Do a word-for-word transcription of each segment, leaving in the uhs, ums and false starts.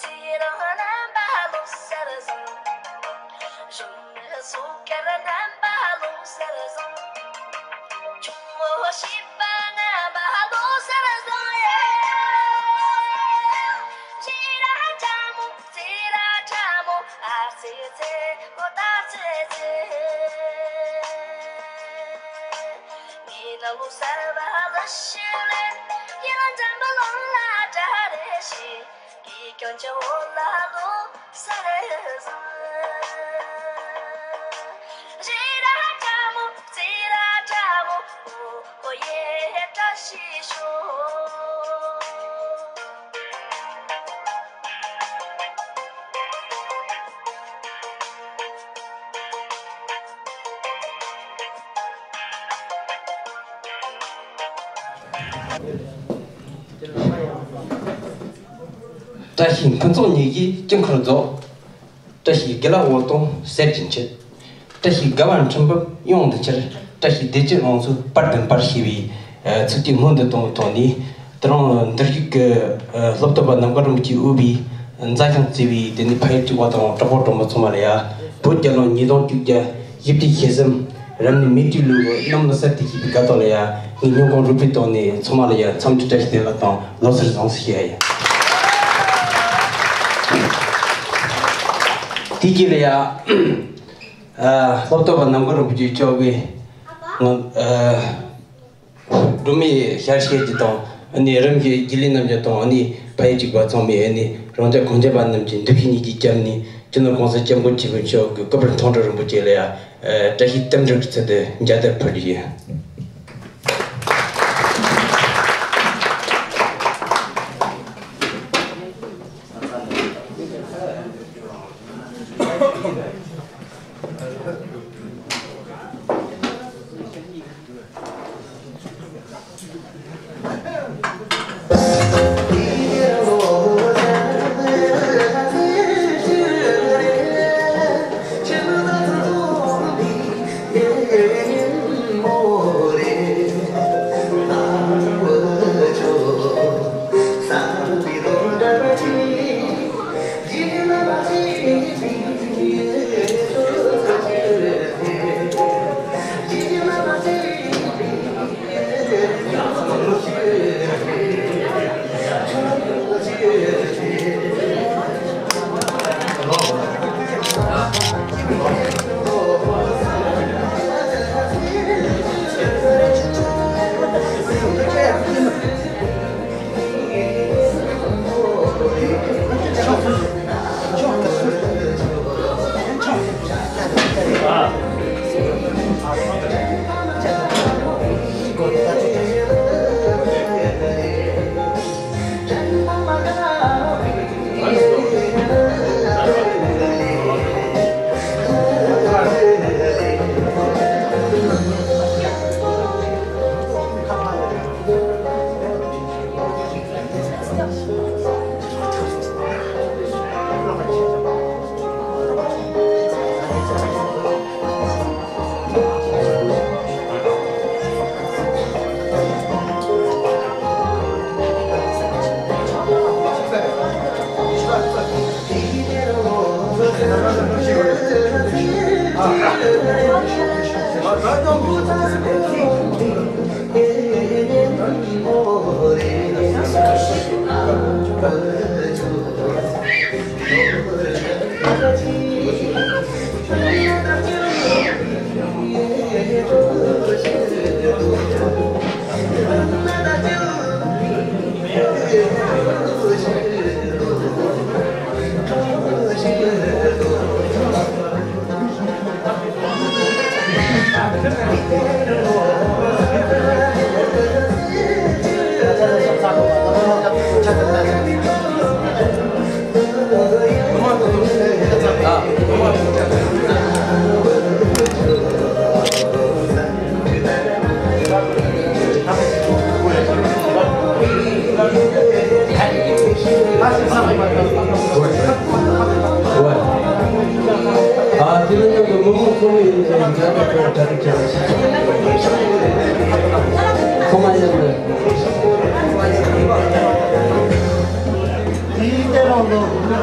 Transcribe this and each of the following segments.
ཚེ་རིང་རྣམ་པ་ལོ་གསར་བཟང་། གཞོན་ནུ་སོ་དཀར་རྣམ་པ་ལོ་གསར་བཟང་། ཆུང་ངུ་བྱིས་པ་རྣམ་པ་ལོ་གསར་བཟང་། ཡེ། ཤེས་རབ་ལྟ་བུ་ཚེ་རབ་ལྟ་བུ། ཨ་ཙི་ཙི། ཨོ་ད་ཙི་ཙི། ངེད་ནང་ལོ་གསར་བ་ལ་ཞུ་ལེ། ཡང་འཇམ་པ་ལོང་ལ་གྲ་རེ་ཞིག་གིས་ཀྱང་ཅི་འོ་ལ་ལོ་གསར་བཟང་། རེ་ར་ཀྲ་མོ་ཙི་ར་ཀྲ་མོ། ཨོ་ཧོ་ཡེ་བཀྲ་ཤིས་ཤོག། བཀྲ་ཤིས་ཕུན་ཚོགས་ཉིད་ཀྱིས་དཀྱིལ་འཁོར་རྫོགས། བཀྲ་ཤིས་དགེ་ལེགས་འོད་སྟོང་གསལ་གྱི་མཆེད། བཀྲ་ཤིས་དགའ་བ་འཕྲིན་བུས་ཡོངས་འདུ་འཁྱིལ། བཀྲ་ཤིས་བདེ་སྐྱིད་ལང་ཚོའི་དཔལ་དུ་འབར་ཞེས་པའི་ཚིག་གི་སྔོན་དུ་གཏོང་བའི་ཐོག་ནས། དེ་རིང་འདིར་བཞུགས་ཀྱི་སློབ་སྟོན་པ་རྣམ་དཀར་རིན་པོ་ཆེས་དབུས་པའི་མཛའ་ཞིང་བརྩེ་བའི་དེ་ནས་ཕ་ཡུལ་གཅིག་པ་དང་གྲོགས་པོ་གྲོགས་མོ་ཚང་མ་ལ་ཡ། བོད་རྒྱལ་ལོ་ཉིས་སྟོང་བཅོ་བརྒྱད་ཞི་བདེའི་ཞི་བསམ་རབ་གནས་མེ་ཏྲིའི་ལུས་པོ་གནམ་ལོ་གསར་དུ་ཞེས་པའི་དགའ་སྟོན་ལ་ཡ། ངས་སྙིང་ཁོང་རུས་པའི་ཐོག་ནས་ཚང་མ་ལ་ཡ་འཚམས་འདྲི་བཀྲ་ཤིས་བདེ་ལེགས་དང་ལོ་གསར་བཟང་ཞེས་ཞུ་ཡ་ཡིན། དེའི་རྗེས་ལ་ཡ། ཨ། སློབ་སྟོན་པ་རྣམ་དཀར་རིན་པོ་ཆེ་མཆོག་གིས་ང་། ཨ། སྒྲོལ་མའི་ཞལ་བཞེས་རྒྱུ་དང་། ཨ་ནི་རིམ་གྱིས་རྒྱུད་ལས་རྣམས་ཀྱི་དང་། ཨ་ནི་ཕ་ཡུལ་གཅིག་པ་ཚང་མས་ཨ་ནི་རང་ཅག་གངས་ཅན་པ་རྣམས་ཀྱི་འདུ་ཤེས་གཉིས་ཀྱི་རྒྱབ་ནས་སྤྱི་ནོར་༸གོང་ས་༸སྐྱབས་མགོན་ཆེན་པོ་མཆོག་གི་སྐུ་པར་མཐོང་གྲོལ་རིན་པོ་ཆེ་ལ་ཡང་བཀྲ་ཤིས་རྟེན་འབྲེལ་གྱི་ཚུལ་དུ་མཇལ་དར་ཕུལ་རྒྱུ་ཡིན། ཨ། དེ་ནས་ཀྱང་མི་མང་ཚོགས་མི་ཡིན་ཙང་མཇལ་དར་ཕུལ་གྲ་སྒྲིག་བྱས། ཚང་མ་ཡིན་ནས། དེའི་སྟེང་ལ་ལོ།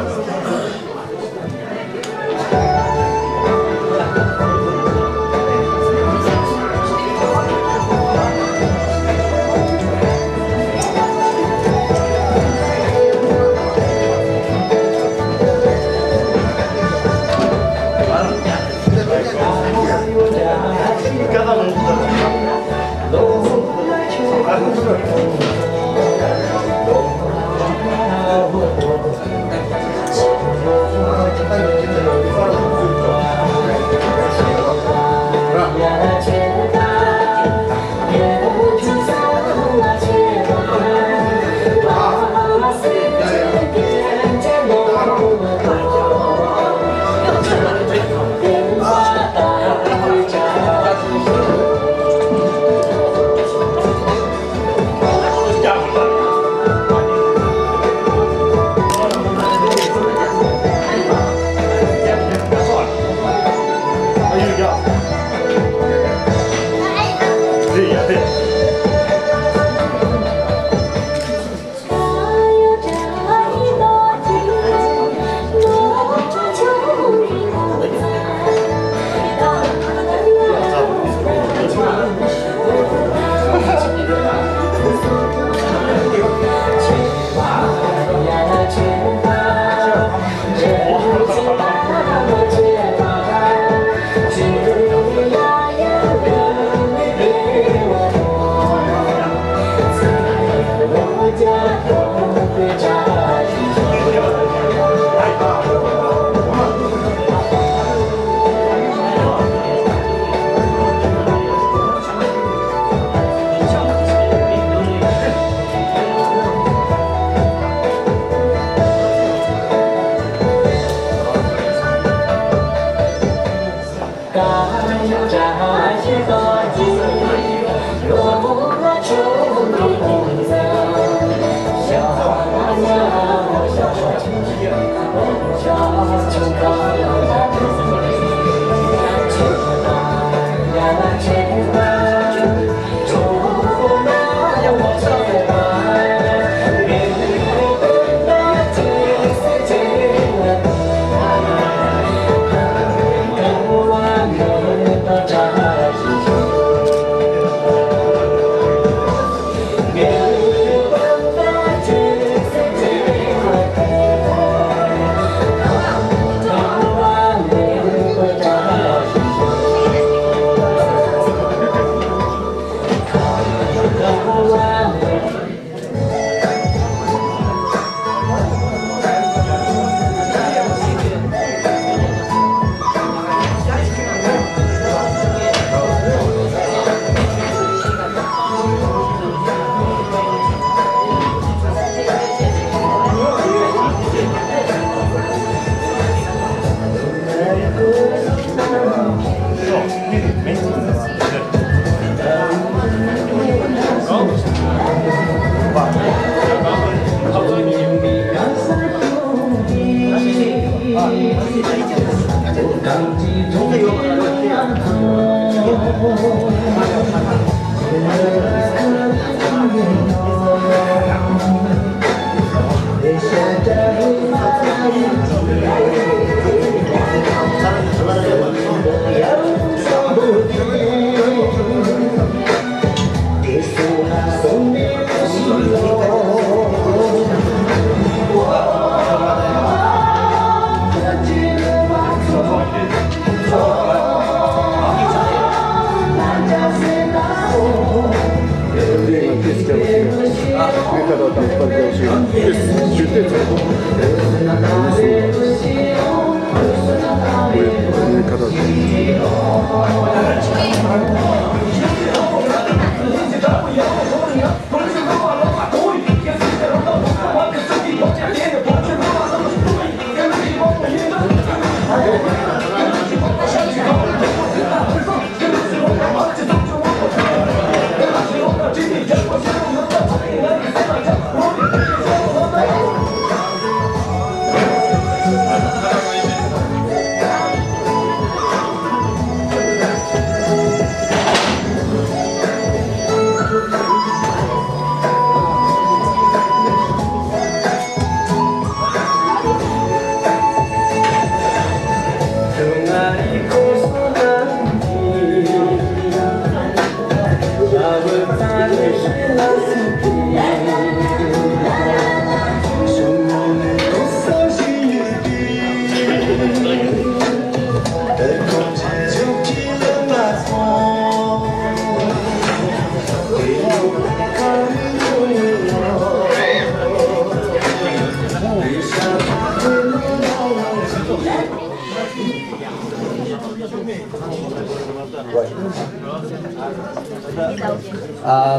ཨ།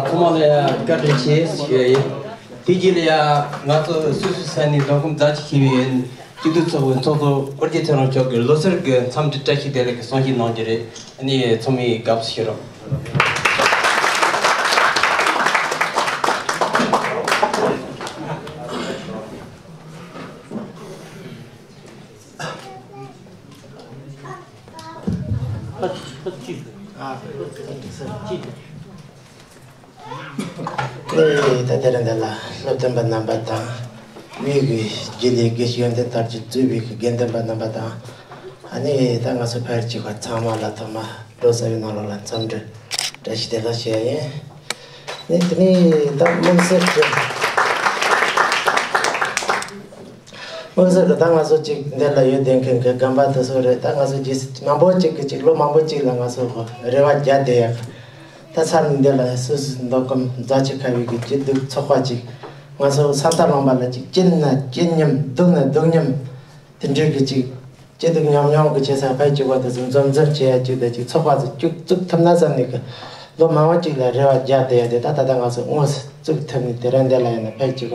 ཐོག་མ་ལ་ཡང་བཀའ་དྲིན་ཆེ་ཞུ་ཡ་ཡིན། དེ་རྗེས་ལ་ཡང་ང་ཚོ་སུད་སི་ས་གནས་མདོ་ཁམས་རྫ་ཆུ་ཁེ་བའི་སྐྱིད་སྡུག་ཚོགས་པའི་ཚོགས་གཙོ་ཨོ་རྒྱན་ཚེ་རིང་མཆོག་གིས་ལོ་གསར་གྱི་འཚམས་འདྲི་བཀྲ་ཤིས་བདེ་ལེགས་ཀྱི་གསུང་བཤད་གནང་རྒྱུ་རེད། ཨ་ནི་ཚང་མས་དགའ་བསུ་ཞུ་རོགས། ཨེ། ད་དེ་རིང་འདི་ལ་སློབ་སྟོན་པ་རྣམ་པ་དང་། དབུས་ཀྱི་རྒྱུན་ལས་དགེ་བཤེས་ཡོན་ཏན་དར་གྱི་གཙོས་པའི་དགེ་འདུན་པ་རྣམ་པ་དང་། ཨ་ནི་ད་ང་ཚོ་ཕལ་ཆེ་བ་ཚང་མ་ལ་ཐོག་མ་ལོ་གསར་བའི་ནང་ལོགས་ལ་འཚམས་འདྲི་བཀྲ་ཤིས་བདེ་ལེགས་ཞུ་ཡ་ཡིན། ནི་དེ་ནས་ད་དམིགས་བསལ་གྱི་དམིགས་བསལ་གྱི་ད་ང་ཚོ་ཅིག་འདི་ལ་ཡོད་བསྡད་མཁན་གྱི་རྒན་པ་དེ་ཚོ་རེད། ད་ང་ཚོ་རྗེས་མང་པོ་ཅིག་གི་ཅིག་ལོ་མང་པོ་ཅིག་ལ་ང་ཚོ་རེ་བ་རྒྱག་བསྡད་ཡག་ད་མཚམས་འདི་ལ་སུད་སི་མདོ་ཁམས་རྫ་ཆུ་ཁེ་བའི་གི་སྐྱིད་སྡུག་ཚོགས་པ་ཅིག་ང་ཚོ་ས་མཐའ་ལམ་པ་ལ་ཅིག་སྐྱིད་ན་སྐྱིད་མཉམ་སྡུག་ན་སྡུག་མཉམ་དེ་འདྲའི་གི་ཅིག་སྐྱིད་སྡུག་མཉམ་མྱོང་གི་བྱེད་ས་ཕལ་ཆེ་བ་དེ་ཚོ་འཛོམས་འཛོམས་བྱེད་ཡ་ཅིག་དང་ཅིག་ཚོགས་པ་ཚོ་ཅིག་བཙུགས་ཐུབ་ན་བསམ་ནས་གི་ལོ་མང་པོ་ཅིག་ལ་རེ་བ་རྒྱག་བསྡད་ཡ་དེ་ད་ད་ལྟ་ང་ཚོ་དངོས་སུ་བཙུགས་ཐུབ་ནས་དེ་རིང་འདི་ལ་ཡིན་ན་ཕལ་ཆེ་བ་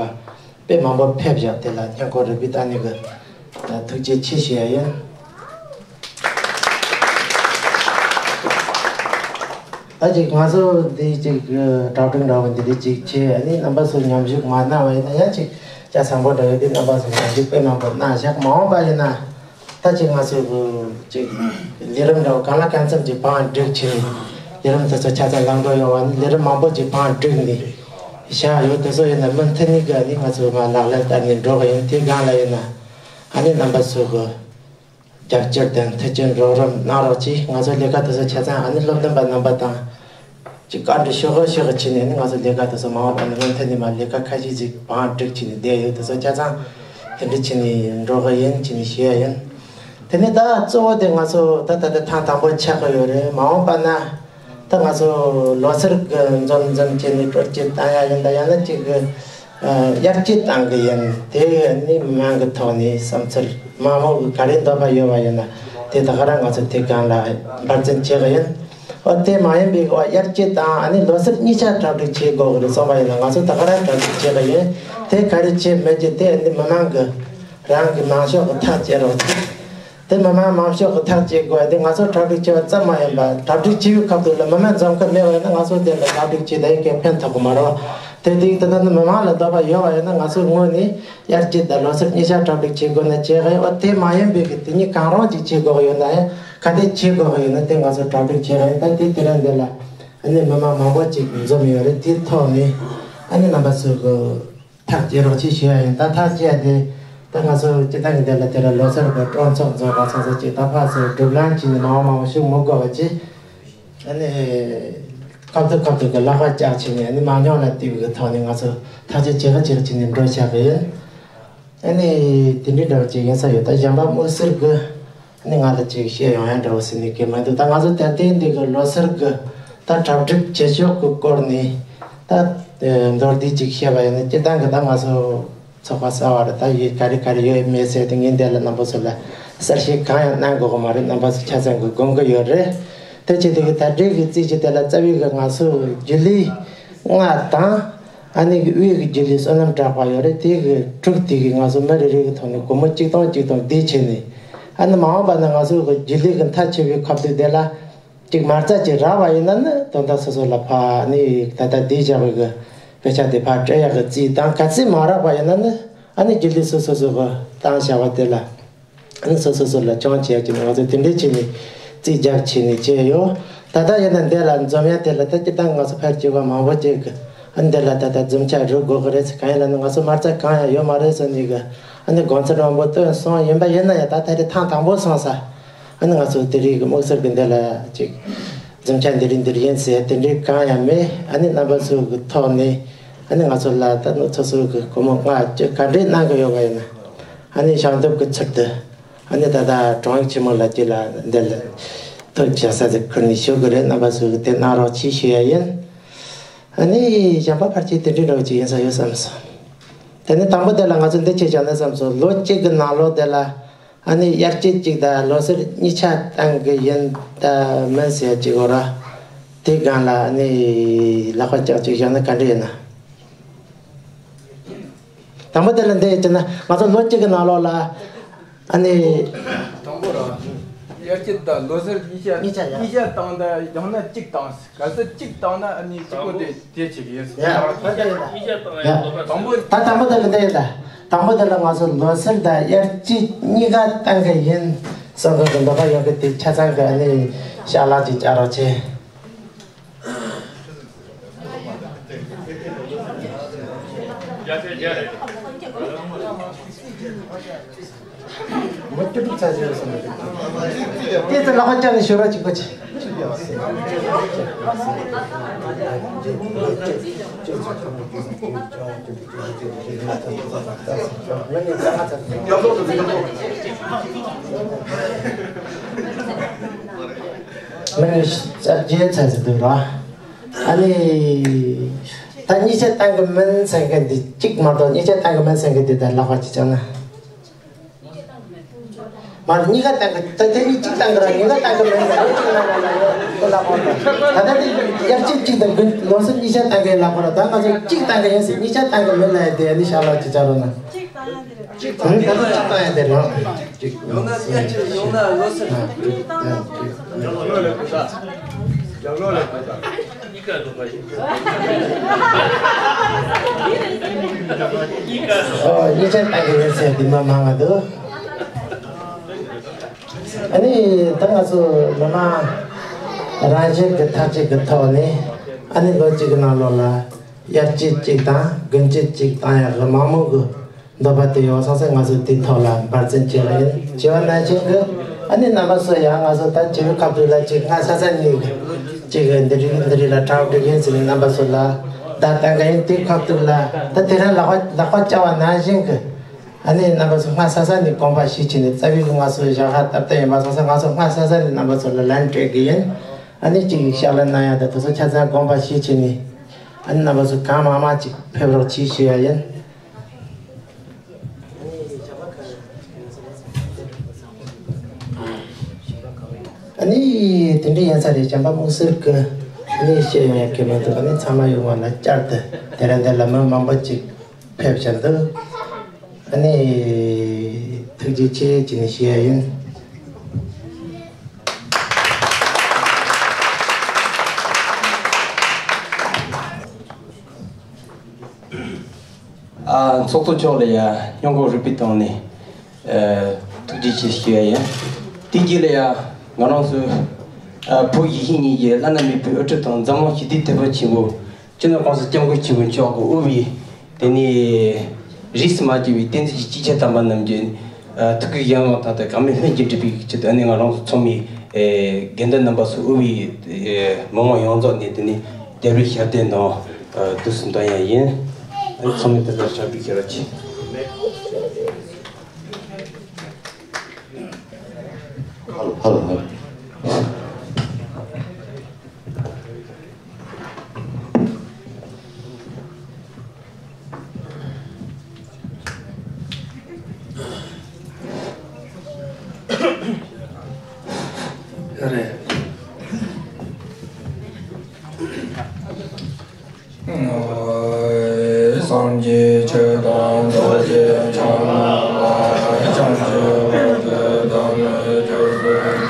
དཔེ་མང་པོ་ཕེབས་བཞག་དེ་ལ་སྙིང་ཁོང་རུས་པའི་གཏིང་ནས་གི་ཐུགས་རྗེ་ཆེ་ཞུ་ཡ་ཡིན། ད་ཅིག་ང་ཚོ་འདི་ཅིག་གྲ་སྒྲིག་འདྲ་བོ་འདི་འདྲ་ཅིག་བྱས། ཨ་ནི་རྣམ་པ་ཚོ་མཉམ་ཞུགས་མ་གནང་བ་ཡིན་ན་ཡང་ཅིག་ཅ་ཚ་པོ་འདྲ་ཡོད་དུས་རྣམ་པ་ཚོ་མཉམ་ཞུགས་དཔེ་མང་པོ་གནང་བཞག་མ་འོངས་པ་ཡིན་ན་ད་ཅིག་ང་ཚོ་ཅིག་ལས་རིམ་འདྲ་བོ་གང་ལ་གང་འཚམ་ཅིག་བང་སྒྲིག་བྱས་ནས་ལས་རིམ་དེ་ཚོ་ཆ་ཚང་ལམ་འགྲོ་ཡོང་བ་ནི་ལས་རིམ་མང་པོ་ཅིག་བང་སྒྲིག་ནས་བཞག་ཡོད། དེ་ཚོ་ཡིན་ན་མུ་མཐུད་ནས་གི་ཨ་ནི་ང་ཚོ་མར་ལག་ལེན་བསྟར་ནས་འགྲོ་གི་ཡིན། དེ་སྒང་ལ་ཡིན་ན་ཨ་ནི་རྣམ་པ་ཚོ་གི་རྒྱབ་སྐྱོར་དང་མཐུན་རྐྱེན་རོགས་རམ་གནང་རོགས་གྱིས། ང་ཚོ་ལས་ཀ་དེ་ཚོ་ཆ་ཚང་ཨ་ནི་སློབ་སྟོན་པ་རྣམ་པ་དང་ཅིག་བཀའ་འདྲི་ཞུ་གི་ཞུ་གི་བྱས་ནས་ནི་ང་ཚོ་ལས་ཀ་དེ་ཚོ་མ་འོངས་པ་ནས་མུ་མཐུད་ནས་མར་ལས་ཀ་ཁ་ཤས་ཅིག་བང་སྒྲིག་བྱས་ནས་བསྡད་ཡོད། དེ་ཚོ་ཆ་ཚང་དེ་འདྲ་བྱས་ནས་འགྲོ་གི་ཡིན་བྱས་ནས་ཞུ་ཡ་ཡིན། དེ་ནས་ད་གཙོ་བོ་དེ་ང་ཚོ་ད་ད་ལྟ་ཐེངས་དང་པོ་ཆགས་ཀྱི་ཡོད་རེད། མ་འོངས་པ་ན་ད་ང་ཚོ་ལོ་གསར་གྱི་འཛོམས་འཛོམས་བྱས་ནས་སྲོལ་གྱི་བཏང་ཡ་ཡིན། ད་ཡང་ན་ཅིག་གི་ཨ། ཡར་རྒྱས་གཏང་གི་ཡིན། དེ་ནི་མི་མང་གི་ཐོག་ནས་བསམ་ཚུལ་མང་མོ་གི་ག་རེ་འདོད་པ་ཡོད་པ་ཡིན་ན་དེ་ད་ག་རང་ང་ཚོ་དེ་སྒང་ལ་འབད་བརྩོན་བྱེད་གི་ཡིན། འོ་དེ་མ་ཡིན་པའི་འོ་ཡར་རྒྱས་དང་ཨ་ནི་ལོ་གསར་གཉིས་ཆ་གྲ་སྒྲིག་བྱེད་དགོས་གི་རེད་བསམ་པ་ཡིན་ན་ང་ཚོ་ད་ག་རང་གྲ་སྒྲིག་བྱེད་གི་ཡིན། དེ་ག་རེ་བྱེད་མི་བྱེད་དེ་ཨ་ནི་མི་མང་གི་རང་གི་མང་ཤོས་གི་ཐག་བཅད་རོགས་བྱེད། དེ་མི་མང་མང་ཤོས་ཀྱི་ཐག་བཅད་དགོས་དེ་ང་ཚོ་གྲ་སྒྲིག་བྱས་པ་ཙམ་མ་ཡིན་པ་གྲ་སྒྲིག་བྱས་པའི་སྐབས་དུ་ལ་མི་མང་འཛོམས་ཁ་མེད་པ་ཡིན་ན་ང་ཚོ་དེ་ལ་གྲ་སྒྲིག་བྱས་ད་ཡིན་གྱི་ཕན་ཐོགས་ཀྱི་མ་རེད། དེ་དེ་ད་ལྟ་ནི་མི་མང་ལ་འདོད་པ་ཡོད་པ་ཡིན་ན་ང་ཚོའི་ངོས་ནས་ཡར་རྒྱས་དང་ལོ་གསར་གཉིས་ཆ་གྲ་སྒྲིག་བྱེད་དགོས་ན་བྱེད་གི་ཡོད། དེ་མ་ཡིན་པའི་གི་དེ་གཉིས་གང་རུང་ཅིག་བྱེད་དགོས་ཀྱི་ཡོད་ན་ཡང་ག་དེ་བྱེད་དགོས་ཀྱི་ཡོད་ན་དེ་ང་ཚོ་གྲ་སྒྲིག་བྱེད་གི་ཡིན། ད་དེ་དེ་རིང་འདི་ལ་ཨ་ནི་མི་མང་མང་པོ་ཅིག་འཛོམས་ཡོད་རེད། དེའི་ཐོག་ནས་ཨ་ནི་རྣམ་པ་ཚོས་གི་ཐག་བཅད་རོགས་གྱིས་ཞུ་ཡ་ཡིན། ད་ཐག་བཅད་དེ་ད་ང་ཚོ་སྤྱི་བཏང་གི་འདི་ལ་དེ་ལ་ལོ་གསར་གི་སྤྲོ་ཚོགས་འཛོམས་པ་ཚོགས་ཚོགས་ཀྱི་ད་ཕར་ཚུར་སྒྲུབ་ལམ་གྱི་ནི་མང་བ་མང་བ་ཞིག་མི་དགོས་པ་ཅི། ཨ་ནི་ཁ་ཐུག་ཁ་ཐུག་གི་ལག་པ་བཅག་བྱས་ནས་ཨ་ནི་མང་ཉུང་ལ་བལྟས་པའི་གི་ཐོག་ནས་ང་ཚོ་ཐག་གཅོད་བྱེད་གི་བྱེད་གི་བྱས་ནས་འགྲོ་བཞག་གི་ཡིན། ཨ་ནི་དེ་འདྲའི་འདྲ་བ་ཅིག་ཡིན་ས་ཡོད། ད་གཞན་པ་དམིགས་བསལ་གི་ཨ་ནི་ང་ལ་ཅིག་བཤད་ཡོང་ཡ་འདྲ་བོ་ཟེར་ནས་གི་མི་འདུག་ད་ང་ཚོ་ད་ལྟའི་འདི་གི་ལོ་གསར་གི་ད་གྲ་སྒྲིག་བྱེད་ཕྱོགས་ཀྱི་སྐོར་ནས་ད་མདོར་བསྡུས་ཅིག་བཤད་པ་ཡིན་ན་སྤྱིར་བཏང་གི་ད་ང་ཚོ་ཚོགས་པ་གསར་བ་རེད། ད་ཡོད་ག་རེ་ག་རེ་ཡོད་མེད་ཟེར་ཏེ་ངས་འདི་ལ་རྣམ་པ་ཚོ་ལ་གསལ་བཤད་གང་ཡང་གནང་དགོས་ཀྱི་མ་རེད། རྣམ་པ་ཚོ་ཆ་ཚང་གི་དགོངས་ཀྱི་ཡོད་རེད། དེ་བྱས་དེ་གི་ད་སྒྲིག་གི་རྩིས་ཀྱི་དེ་ལ་རྩ་བའི་གི་ང་ཚོ་རྒྱུན་ལས་ལྔ་དང་། ཨ་ནི་གི་དབུས་ཀྱི་རྒྱུན་ལས་བསོད་ནམས་གྲགས་པ་ཡོད་རེད། དེ་གི་དྲུག་དེ་གི་ང་ཚོ་མི་རེ་རེ་གི་ཐོག་ནས་སྒོར་མོ་གཅིག་སྟོང་གཅིག་སྟོང་བསྡུས་བྱས་ནས། ཨ་ནི་མ་འོངས་པ་ན་ང་ཚོ་གི་རྒྱུན་ལས་གི་མཐའ་ཆེ་བའི་ཁ་ཐུག་དེ་ལ་གཅིག་མ་རྩ་གཅིག་རག་པ་ཡིན་ན་ནི་དོན་དག་སོ་སོ་ལ་ཕ་ནི་ད་ལྟ་བསྡུས་བཞག་པའི་གི་དཔེ་ཆ་དེ་ཕར་སྤྲད་ཡག་གི་རྩིས་དང་། གལ་སྲིད་མ་རག་པ་ཡིན་ན་ནི་ཨ་ནི་རྒྱུན་ལས་སོ་སོ་སོ་གི་བཏང་བྱ་བ་དེ་ལ། ཨ་ནི་སོ་སོ་སོ་ལ་སྦྱོང་བྱེད་ཀྱི་ནི་ང་ཚོ་དེ་འདྲའི་བྱས་ནས་རྩིས་རྒྱག་བྱས་ནས་བྱས་ཡོད། ད་ལྟ་ཡིན་ན་འདི་ལ་འཛོམས་ཡ་དེ་ལ་ད་སྤྱིར་བཏང་ང་ཚོ་ཕལ་ཆེ་བ་མང་པོ་ཅིག་གི་ཨ་ནི་འདི་ལ་ད་ལྟ་འཛོམས་ཆ་རུ་དགོས་ཀྱི་རེད་ཟེར། གང་ཡིན་ལ་ནི་ང་ཚོ་མ་རྩ་གང་ཡང་ཡོད་མ་རེད་ཟེར་ནས་གི་ཨ་ནི་དགོངས་ཚུལ་མང་པོ་བཏོན་སོང་། ཡིན་པ་ཡིན་ན་ཡང་ད་ད་རེས་ཐེངས་དང་པོ་སོང་ས་ཨ་ནི་ང་ཚོ་དེ་རིང་གི་དམིགས་བསལ་གི་འདི་ལ་ཅིག་འཛོམས་ཆ་འདི་རིང་འདིར་ཡིན་ཟེར་དེ་འདྲའི་གང་ཡང་མེད། ཨ་ནི་རྣམ་པ་ཚོ་གི་ཐོག་ནས་ཨ་ནི་ང་ཚོ་ལ་ད་ནི་སོ་སོ་གི་སྒོར་མོ་ལྔ་བཅུ་ག་འདྲས་གནང་གི་ཡོད་པ་ཡིན་ན། ཨ་ནི་ཞལ་འདེབས་ཀྱི་ཚུལ་དུ། ཨ་ནི་ད་ལྟ་དྲུང་ཡིག་ཆེན་མོ་ལགས་ཀྱིས་ལ་འདི་ལ་ཐུགས་རྒྱལ་ས་དེ་ཁུར་ནས་ཞུ་གི་རེད། རྣམ་པ་ཚོས་དེ་གནང་རོགས་གྱིས་ཞུ་ཡ་ཡིན། ཨ་ནི་གཞན་པ་ཕལ་ཆེར་དེ་འདྲའི་འདྲ་བོ་ཅིག་ཡིན་ས་ཡོད་བསམ་སོང་། དེ་ནས་དང་པོ་དེ་ལ་ང་ཚོ་འདི་ཅིག་བྱས་ན་བསམ་སོང་། ལོ་གཅིག་གི་ནང་ལོགས་དེ་ལ་ཨ་ནི་དབྱར་སྐྱིད་གཅིག་དང་ལོ་གསར་གཉིས་ཆ་བཏང་གི་ཡིན་དང་མིན་ཟེར་ཅིག་འོ་ར། དེའི་སྒང་ལ་ཨ་ནི་ལག་པ་བཀྱག་ཅིག་བཞག་ན་ག་འདྲ་ཡིན་ན། དང་པོ་དེ་ལ་འདི་ཡིན་ན་ང་ཚོ་ལོ་གཅིག་གི་ནང་ལོགས་ལ་ཨ་ནི། དང་པོ་ར། དབྱར་སྐྱིད་དང་ལོ་གསར་གཉིས་ཆ་གཉིས་ཆ་ཡ། གཉིས་ཆ་བཏང་ད་ཡང་ན་གཅིག་བཏང་། གལ་སྲིད་གཅིག་བཏང་ན་ཨ་ནི་གཅིག་པོ་དེ་དེ་བྱེད་ཀྱི་ཡིན། ཡ། ད་ལྟ་ཡིན་ད། ཡ། དང་པོ། ད་དང་པོ་དེ་ལ་འདི་ཡིན་ད། དང་པོ་དེ་ལ་ང་ཚོ་ལོ་གསར་དང་དབྱར་སྐྱིད་གཉིས་ཀ་བཏང་གི་ཡིན་བསམ་གི་འདོད་པ་ཡོད་གི། དེ་ཆ་ཚང་གི་ཨ་ནི་ཞལ་ལག་ཅིག་བཅར་རོགས་བྱེད། མི་སྐྱོ་སྡུག་ཚ་ཟེར་སོང་། དེ་ཚོ་ལག་པ་བརྐྱངས་ནས་ཞོར་བ་གཅིག་པ་བྱེད། མི་ནི་ལྕགས་རྒྱལ་ཚ་ཟེར་འདུག་ར། ཨ་ནི། ད་གཉིས་ཆ་བཏང་གི་མིན་ཟེར་མཁན་འདི་གཅིག་མ་གཏོགས། གཉིས་ཆ་བཏང་གི་མིན་ཟེར་མཁན་འདི་ད་ལག་པ་གཅིག་བརྐྱངས་ན། མ་གཉིས་ཀ་བཏང་གི། ད་དེ་གཉིས་གཅིག་བཏང་གི་ར། གཉིས་ཀ་བཏང་གི་མིན་ཟེར་གཅིག་ན་ན་ན་ཡོད་ཁོ་ལ་ཁོ་ད། ད་ལྟ་དེ་དབྱར་སྐྱིད་གཅིག་དང་དགུན་ལོ་གསར་གཉིས་ཆ་བཏང་གི་ལབ་ཁོ་ར། ད་ང་ཚོ་གཅིག་བཏང་གི་ཡིན་ཟེར། གཉིས་ཆ་བཏང་གི་མིན་ལབ་ཡ་དེ་ཨ་ནི་ཞལ་ལག་ཅིག་བཅར་རོགས་གནང་། གཅིག་བཏང་ཡ་དེ་རེད། ཨང་། ད་ལྟ་གཅིག་བཏང་ཡ་དེ་རེད། ཡང་ན་དབྱར་སྐྱིད་ཡང་ན་ལོ་གསར། ཨོ། གཉིས་ཆ་བཏང་གི་ཡོད་ཟེར་འདི་མ་མང་བ་འདུག་ཨ་ནི་ད་ང་ཚོ་མི་མང་རང་བཞིན་གྱི་ཐག་གཅོད་ཀྱི་ཐོག་ནས་ཨ་ནི་ལོ་གཅིག་གི་ནང་ལོགས་ལ་དབྱར་སྐྱིད་གཅིག་དང་དགུན་སྐྱིད་གཅིག་བཏང་ཡག་གི་མང་མོས་ཀྱི་འདོད་པ་དེ་ཡོད་སོང་ཙང་ང་ཚོ་དེའི་ཐོག་ལ་འབད་བརྩོན་བྱེད་ཀྱི་ཡིན། བྱས་པ་ནང་བཞིན་གྱི་ཨ་ནི་རྣམ་པ་ཚོ་ཡང་ང་ཚོ་ད་བྱེད་པའི་ཁ་ཐུག་ལ་གཅིག་སྔ་ས་ས་ནས་གཅིག་འདི་རིགས་འདི་རིགས་ལ་གྲ་སྒྲིག་ཡིན་ཟེར་ནས་རྣམ་པ་ཚོ་ལ་བརྡ་བཏང་གི་ཡིན། དེའི་ཁ་ཐུག་ལ་ད་དེ་རིང་ལག་པ་ལག་པ་བཅག་པ་ནང་བཞིན་གྱི་ཨ་ནི་རྣམ་པ་ཚོ་སྔ་ས་ས་ནས་དགོངས་པ་བཞེས་བྱས་ནས། རྩ་བའི་ང་ཚོ་ཞལ་ཁ་ཏབ་ཏབ་ཡིན་པ་སོང་ཙང་ང་ཚོ་སྔ་ས་ས་ནས་རྣམ་པ་ཚོ་ལ་ལན་སྤྲད་གི་ཡིན། ཨ་ནི་གཅིག་ཞལ་ལག་གནང་ཡག་དང་དེ་ཚོ་ཆ་ཚང་དགོངས་པ་བཞེས་བྱས་ནས་ཨ་ནི་རྣམ་པ་ཚོ་གང་མང་མང་ཅིག་ཕེབས་རོགས་གྱིས་ཞུ་ཡ་ཡིན། ཨ་ནི་དེ་འདྲ་ཡིན་ས་རེད། བྱམས་པ་སྨུག་སེར་གྱི་ཨ་ནི་བཤད་ཡོང་ཡ་གི་མི་འདུག་ཨ་ནི་ཚང་མ་ཡོང་བ་ལ་བསྐྱར་དུ་དེ་རིང་འདི་ལ་མི་མང་པོ་ཅིག་ཕེབས་བཞིན་འདུག་ཨ་ནི་ཐུགས་རྗེ་ཆེ་ཅེས་ནས་ཞུ་ཡ་ཡིན། ཨ། ཚོགས་གཙོ་མཆོག་ལ་ཡ་སྙིང་ཁོང་རུས་པའི་གཏིང་ནས་ཨ་ཐུགས་རྗེ་ཆེ་ཞུ་ཡ་ཡིན། དེ་རྗེས་ལ་ཡ་ང་རང་ཚོའི་ཨ་བོད་ཡིད་བཞིན་གཉིས་ཀྱི་བླ་ན་མེད་པའི་དབུ་ཁྲིད་དང་འཛམ་གླིང་ཞི་བདེའི་དེད་དཔོན་ཆེན་པོ་སྤྱི་ནོར་༸གོང་ས་༸སྐྱབས་མགོན་ཆེན་པོ་མཆོག་གིས་དབུས་པའི་དེ་ནས་རིས་སུ་མ་ཆད་པའི་བསྟན་འཛིན་གྱི་སྤྱི་ཁྱབ་དམ་པ་རྣམས་ཀྱི་ཨ་ཐུགས་ཀྱི་ཡིད་དབང་དང་དེ་གང་མོས་ལྷུན་གྱིས་འགྲུབ་པའི་ཆེད་དུ་ཨ་ནི་ང་རང་ཚོ་ཚང་མས་ཨེ་དགེ་འདུན་རྣམ་པ་ཚོ་དབུས་པའི་ཨེ་མི་མང་ཡོངས་རྫོགས་ནས་དེ་ནས་རྒྱལ་བའི་ཞབས་བརྟན་དང་ཨ་དུས་སུ་འདོན་ཡ་ཡིན། ཨ་ནི་ཚང་མས་དེ་ལྟར་ཕྱག་འབུལ་ཞུ་རོགས་གྱིས། ཧ་ལོ་ཧ་ལོ་ཧ་ལོ། ཡ་རེད། སངས་རྒྱས་ཆོས་དང་རྡོ་རྗེ་འཆང་རྣམས་ལ། བྱང་ཆུབ་བར་དུ་བདག་ནི་སྐྱབས་སུ་མཆི།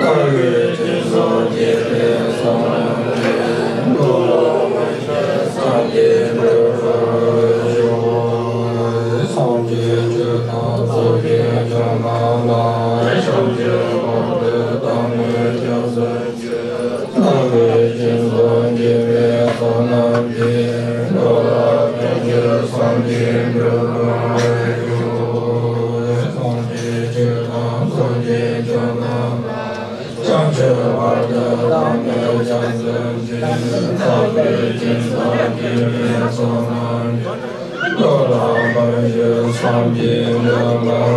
ལྟ་བའི་སྦྱིན་སོགས་བགྱིས་པའི་བསོད་ནམས་ཀྱིས། འགྲོ་བ་མི་ཤེས་སངས་རྒྱས་འགྲུབ་པར་ཤོག། སངས་རྒྱས་ཆོས་དང་རྡོ་རྗེ་འཆང་རྣམས་ལ། བྱང་ཆུབ་བར་དུ་བདག་ནི་སྐྱབས་སུ་མཆི། ལྟ་བའི་སྦྱིན་སོགས་བགྱིས་པའི་བསོད་ནམས་ཀྱིས། འགྲོ་བ་ཀུན་གྱི་སངས་རྒྱས་འགྲུབ་པར་ཤོག། སངས་རྒྱས་ཆོས་དང་རྡོ་རྗེ་འཆང་རྣམས་ལ། བྱང་ཆུབ་བར་དུ་བདག་ནི་སྐྱབས་སུ་མཆི། ལྟ་བུའི་སྦྱིན་སོགས་བགྱིས་པའི་བསོད་ནམས་ཀྱིས། འགྲོ་བ་མི་ཤེས་སངས་རྒྱས་འགྲུབ་པར་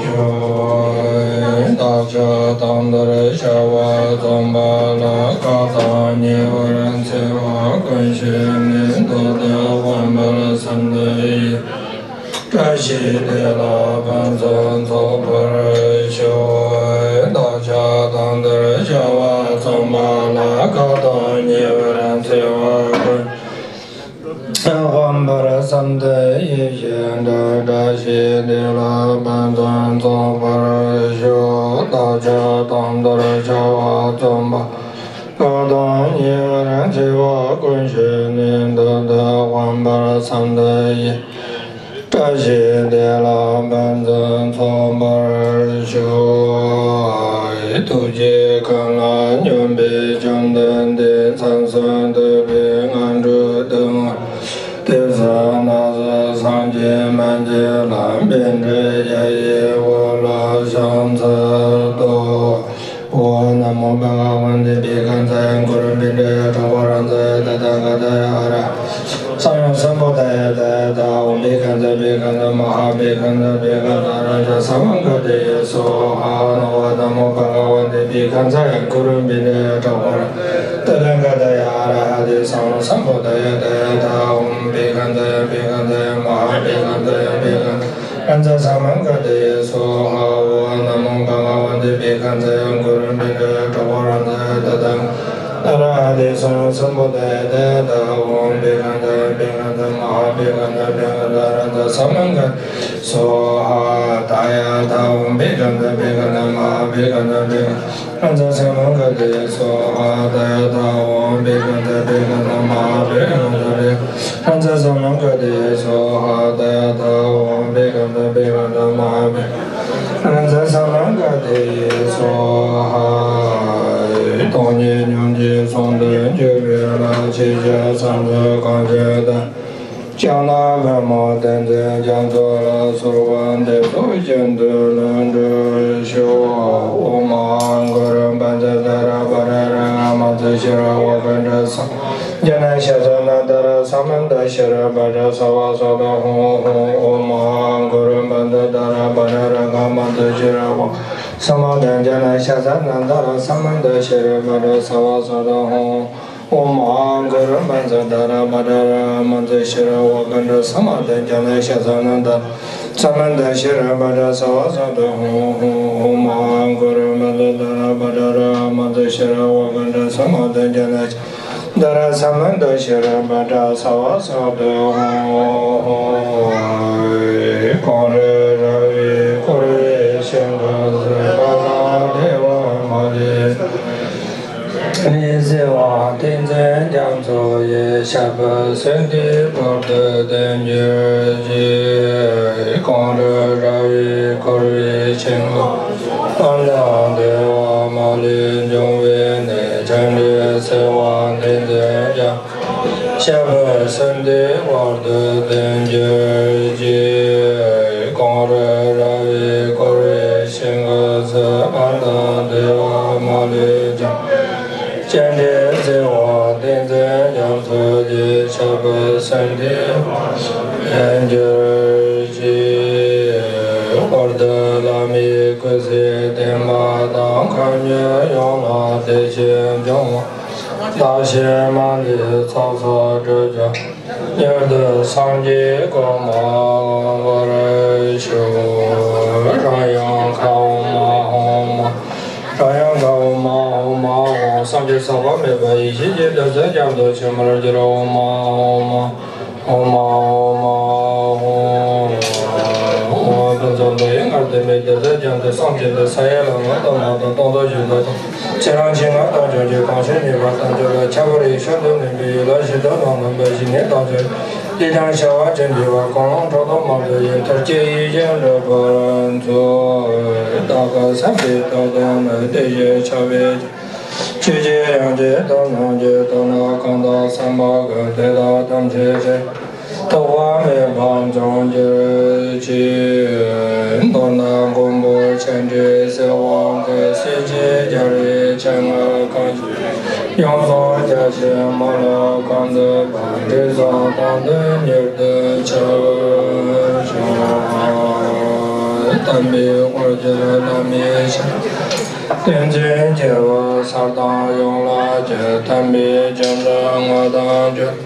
ཤོག། ལ་ཕྱག་དང་དར་ཤ་བ་བཙོངས་པ་ལ། བཀའ་དང་ཉེ་བར་འཚེ་བ་ཀུན་ཞི་ནས། མདོ་སྡེ་དབེན་པར་བསམ་དུ་ཡི། བཀྲ་ཤིས་བདེ་ལ་ཕན་ཚུན་ཚོགས་པར་ཤོག། བདག་ཅག་དང་དར་ཤ་བ་བཙོངས་པ་ལ། བཀའ་དང་ཉེ་བར་འཚེ་བ་ཀུན། དབེན་པར་བསམ་དུ་ཡི། ཞི་དྲག་བཀྲ་ཤིས་བདེ་ལ་ཕན་ཚུན་ཚོགས་པར་ཤོག། བདག་ཅག་དང་དར་ཤ་བ་བཙོངས་པ། བཀའ་དང་ཉེ་བར་འཚེ་བ་ཀུན་ཞི་ནས། མདོ་སྡེ་དབེན་པར་བསམ་དུ་ཡི། བཀྲ་ཤིས་བདེ་ལ་ཕན་ཚུན་ཚོགས་པར་ཤོག། ཐུགས་རྗེ་མཁའ་ལ་སྙོམས་པའི་བཅོམ་ལྡན་འདས། མཚན་མཚོན་ཐུབ་པའི་ངང་ཁྲོད་དུ། དེ་ཚེ་ན་བཟའ་སངས་རྒྱས་མན་ཆད་ལ། པཎ་ཌི་ཏ་ཡི་འོག་ལ་ཕྱག་འཚལ་ཏོ། ཨོཾ་ན་མོ་བྷ་ག་ཝ་ཏེ་བི་ཁ་ཛ་ཡ་གུ་རུ་པཎྜི་ཏ་ཡ་ཀྲོ་པ་ར་ཛ་ཡ་ཏ་ཐཱ་ག་ཏ་ཡ་ཨ་ར་ཧ་ཏེ་སམ་ཡོ་སམ་བུ་དྷ་ཡ་ཏ་ཡ་ཐཱ། ཨོཾ་བི་ཁ་ཛ་བི་ཁ་ཛ་མ་ཧཱ་བི་ཁ་ཛ་བི་ཁ་ཛ་རཱ་ཛ་ས་མ་ག་དྷ་ཡེ་སྭཱ་ཧཱ། ཨོཾ་ན་མོ་བྷ་ག་ཝ་ཏེ་བི་ཁ་ཛ་ཡ་གུ་རུ་པཎྜི་ཏ་ཡ་ཀྲོ་པ་ར་ཏ་ཐཱ་ག་ཏ་ཡ་ཨ་ར་ཧ་ཏེ་སམ་ཡོ་སམ་བུ་དྷ་ཡ་ཏ་ཡ་ཐཱ། ཨོཾ་བི་ཁ་ཛ་ཡ་བི་ཁ་ཛ་ཡ་མ་ཧཱ་བི་ཁ་ཛ་ཡ་བི་ཁ་ཛ་རཱ་ཛ་ས་མ་ག་དྷ་ཡེ་སྭཱ་ཧཱ། ཨོཾ་ན་མོ་བྷ་ག་ཝ་ཏེ་བི་ཁ་ཛ་ཡ་གུ་རུ་པཎྜི་ཏ་ཡ་ཀྲོ་པ་ར་ཛ་ཡ་ཏ་ཐཱ་ག་ཏ་ཡ་ཨ་ར་ཧ་ཏེ་སམ་ཡོ་སམ་བུ་དྷ་ཡ་ཏ་ཡ་ཐཱ། ཨོཾ་བི་ཁ་ཛ་ཡ་བི་ཁ་ཛ་མ་ཧཱ་བི་ཁ་ཛ་བི་ཁ་ཛ་རཱ་ཛ་ས་མ་ག་སྭཱ་ཧཱ་ཏ་ཡ་ཐཱ། ཨོཾ་བི་ཁ་ཛ་བི་ཁ་ཛ་མ་ཧཱ་བི་ཁ་ཛ་བི་ཁ་ཛ་རཱ་ཛ་ས་མ་ག་དྷ་ཡེ་སྭཱ་ཧཱ་ཏ་ཡ་ཐཱ། ཨོཾ་བི་ཁ་ཛ་བི་ཁ་ཛ་མ་ཧཱ་བི་ཁ་ཛ་བི་ཁ་ཛ་རཱ་ཛ་ས་མ་ག་དྷ་ཡེ་སྭཱ་ཧཱ་ཏ་ཡ་ཐཱ། ཨོཾ་བི་ཁ་ཛ་བི་ཁ་ཛ་མ་ཧཱ་བི་ཁ་ཛ་རཱ་ཛ་ས་མ་ག་དྷ་ཡེ་སྭཱ་ཧཱ། སྟོང་ཉིད་ཉོན་ཅིག་ཟུང་དུ་འཇུག་པའི་ལམ། ཕྱི་ཕྱིར་སོ་སོར་གང་ཞིག་བལྟ། ཕྱག་ན་པདྨོ་བསྟན་འཛིན་རྒྱ་མཚོ་ལ། གསོལ་བ་འདེབས་སོ་ཤིན་ཏུ་ལེགས་འགྲུབ་ཤོག། ཨོཾ་ཨཱཿ་གུ་རུ་པཉྩ་ཏཱ་ར་པཱ་ར་ར་ག་མ་ཏུ་ཤྲ་བ་ཀུཎྜ་ས་ཛྙཱ་ན་ཤ་ས་ན་དྷ་ར་ས་མནྟ་ཤྲ་བྷ་དྲ་སརྦ་སོ་ཏ་ཧཱུྃ་ཧཱུྃ། ཨོཾ་ཨཱཿ་གུ་རུ་པཉྩ་ཏཱ་ར་པཱ་ར་ར་ག་མ་ཏུ་ཤྲ་བ་ས་མནྟ་ཛྙཱ་ན་ཤ་ས་ན་དྷ་ར་ས་མནྟ་ཤྲ་བྷ་དྲ་སརྦ་སོ་ཏ་ཧཱུྃ། ཨོཾ་ཨཱཿ་གུ་རུ་པཉྩ་ཏཱ་ར་པཱ་ར་ར་ག་མ་ཏུ་ཤྲ་བ་ཀུཎྜ་ས་མནྟ་ཛྙཱ་ན་ཤ་ས་ན་དྷ་ར་ས་མནྟ་ཤྲ་བྷ་དྲ་སརྦ་སོ་ཏ་ཧཱུྃ་ཧཱུྃ། ཨོཾ་ཨཱཿ་གུ་རུ་པཉྩ་ཏཱ་ར་པཱ་ར་ར་ག་མ་ཏུ་ཤྲ་བ་ཀུཎྜ་ས་མནྟ་ཛྙཱ་ན་ཤ་ས་ན་དྷ་ར་ས་མནྟ་ཤྲ་བྷ་དྲ་སརྦ་སོ་ཏ་ཧཱུྃ། གངས་རི་ར་བས་བསྐོར་བའི་ཞིང་ཁམས་སུ། པདྨ་འདི་བ་མ་ལུས། ནི་བསིལ་བ་ཏིང་འཛིན་རྒྱ་མཚོ་ཡི། ཞབས་པད་སྲིད་མཐའི་བར་དུ་བརྟན་གྱུར་ཅིག། གངས་རི་ར་བས་བསྐོར་བའི་ཞིང་ཁམས། པདྨ་འདི་བ་མ་ལུས་འབྱུང་བའི་གནས། སྤྱན་རས་གཟིགས་དབང་ཏིང་འཛིན་རྒྱ། ཞབས་པད་སྲིད་མཐའི་བར་དུ་བརྟན་གྱུར་ཅིག། གངས་རི་ར་བས་བསྐོར་བའི་ཞིང་ཁམས་སུ། པདྨ་འདི་བ་མ་ལུས་འབྱུང་། སྤྱན་རས་གཟིགས་དབང་ཏིང་འཛིན་རྒྱ་མཚོ་ཡི། ཞབས་པད་སྲིད་མཐའི་བར་དུ་བརྟན་གྱུར་ཅིག། བར་དུ་བླ་མའི་སྐུ་ཚེ་བརྟན་པ་དང་། མཁའ་འགྲོ་ཡོངས་ལ་བདེ་ཞིང་འབྱུང་བ། བདག་གཞན་མ་ལུས་ཚོགས་བསགས་སྒྲིབ་སྦྱངས། མྱུར་དུ་སངས་རྒྱས་གོ་འཕང་བར་ཤོག། རང་ཡང་ཁ་ཨོཾ་མ་ཧོ་མ། རང་ཡང་ཁ་ཨོཾ་མ་ཧོ་མ་ཧོ། སངས་རྒྱས་ཟག་པ་མེད་པ་ཡེ་ཤེས་ཀྱི་རྡུལ་གསལ་རྒྱ་མཚོ་ཆེན་མོར་གྱུར། ཨོཾ་མ་ཧོ་མ། ཨོཾ་མ་ཧོ་མ་ཧོ། ཨོཾ་ཕུན་ཚོགས་མདོ་ཡི་མངལ་དུ་མའི་རྡུལ་གསལ་རྒྱ་མཚོས་སངས་རྒྱས་པའི་ས་ཡ་ལ་ངོ་བསྟོད་མ་དང་སྟོང་ཐུན་བཞུགས་པ་དང་། ཁྱེད་རང་ཆེད་མངགས་དང་ཕྱོགས་བཅུའི་གང་བྱུང་ཉན་པ་ཐམས་ཅད་ལ་ཁྱད་པར་ཡེ་ཤེས་དང་ལྡན་པའི་ཡུལ་ལ་གཞི་བདག་དང་ལྷན་པ་ཞིག་ནས་བདག་ཅག་ལུས་དང་བྱ་བ་ཅན་འདུལ་བ་གང་རུང་ཕྲག་དོག་མ་ལུས་ཡིན་མཐར་ཅི་ཡིན་ཞིང་འགྲུབ་པར་མཛོད། བདག་གི་སེམས་ཀྱི་རྟོག་ལྡན་ནི། དེ་བཞིན་ཆགས་པའི་ཆོས་ཀྱི་དབྱིངས་ཀྱི་དོན་རྣམས་ཀྱི་དོན་ལ་གང་དག་བསམ་པ་ཀུན། དེ་དག་ཐམས་ཅད་ཀྱི་ཐོགས་པ་མེད་པར་འབྱུང་གྱུར་ཅིག། མདོར་ན་མགོན་པོ་སྤྱན་རས་གཟིགས་དབང་གི་གསལ་བྱེད་རྒྱལ་བའི་སྤྱན་སྔར་གང་བཞུགས་ཡོངས་སུ་རྒྱ་ཆེན་མ་ལུས་གང་འདུས་པ། འབྲས་བུ་དང་ལྡན་མྱུར་དུ་ཆགས་ཤིང་། དམ་པའི་དབུར་གྱུར་བླ་མའི་ཞབས། བསྟན་འཛིན་རྒྱལ་བ་གསེར་ཐང་ཡོངས་ལ་སྤྱི། དམ་པའི་རྒྱུ་འབྲས་ངོ་དང་འགྱུར།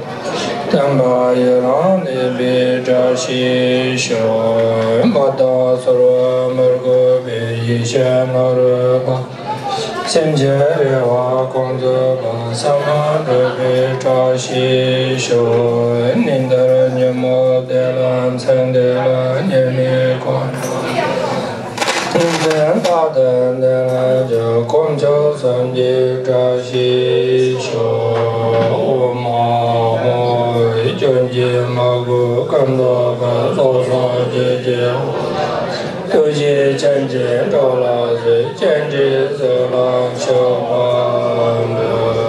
བསྟན་པ་ཡི་རང་ལས་པའི་བཀྲ་ཤིས་ཤོག། མ་དག་ཚོར་བ་མི་དགོས་པའི་ཡེ་ཤེས་ནོར་བུ། སེམས་ཅན་རེ་བ་ཀུན་རྫོགས་པ། བསམ་པ་འགྲུབ་པའི་བཀྲ་ཤིས་ཤོག། ཉི་ཟླ་ཉི་མ་བདེ་ལ་མཚན་བདེ་ལ་ཉི་མའི་གོ་འཕང་། ཉིན་མཚན་རྟག་ཏུ་བདེ་ལ་འཇགས། དཀོན་མཆོག་གསུམ་གྱི་བཀྲ་ཤིས་ཤོག། ཨོཾ་ཨཱཿཧཱུྃ། སྐྱོན་གྱིས་མ་གོས་ཀུན་རྫོགས་པ། སོ་སོར་རྒྱས་བསྐྱེད་དབང་ཐང་། ཐུགས་རྗེའི་སྤྱན་གྱིས་འགྲོ་ལ་གཟིགས། སྤྱན་རས་གཟིགས་ལ་མཆོད་པ་འབུལ།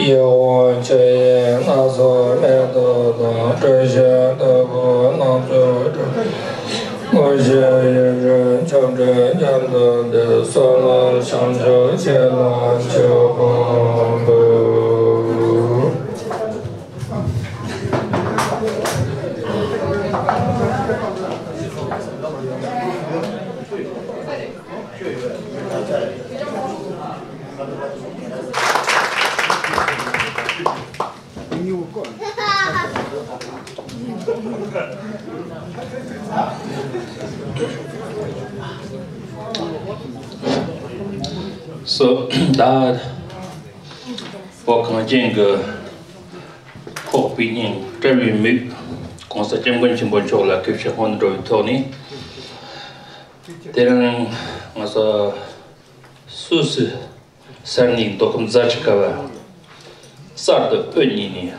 ཡིད་འོང་ཆུ་ཡི་སྣ་ཚོགས་མེ་ཏོག་དང་། དྲི་ཞིམ་བདུག་སྤོས་སྣ་ཚོགས་སྤྲས། དངོས་གཞི་ཡིད་འཕྲོག་མཆོག་སྤྲིན་རྒྱ་མཚོ་འདི། བསོད་ནམས་བྱང་ཆུབ་རྒྱལ་ལ་མཆོད་པ་འབུལ། སོ། ད་བོད་གངས་ཅན་གྱི་ཁོག་པའི་སྙིང་བཀྲ་བའི་མིག ༸གོང་ས་༸སྐྱབས་མགོན་ཆེན་པོ་མཆོག་ལ་གུས་ཕྱག་སྔོན་དུ་འགྲོ་བའི་ཐོག་ནས། དེ་རིང་ང་ཚོ་སུད་སི་སར་ནི་མདོ་ཁམས་རྫ་ཆུ་ཁ་བ་གསར་དུ་དབུ་བརྙེས་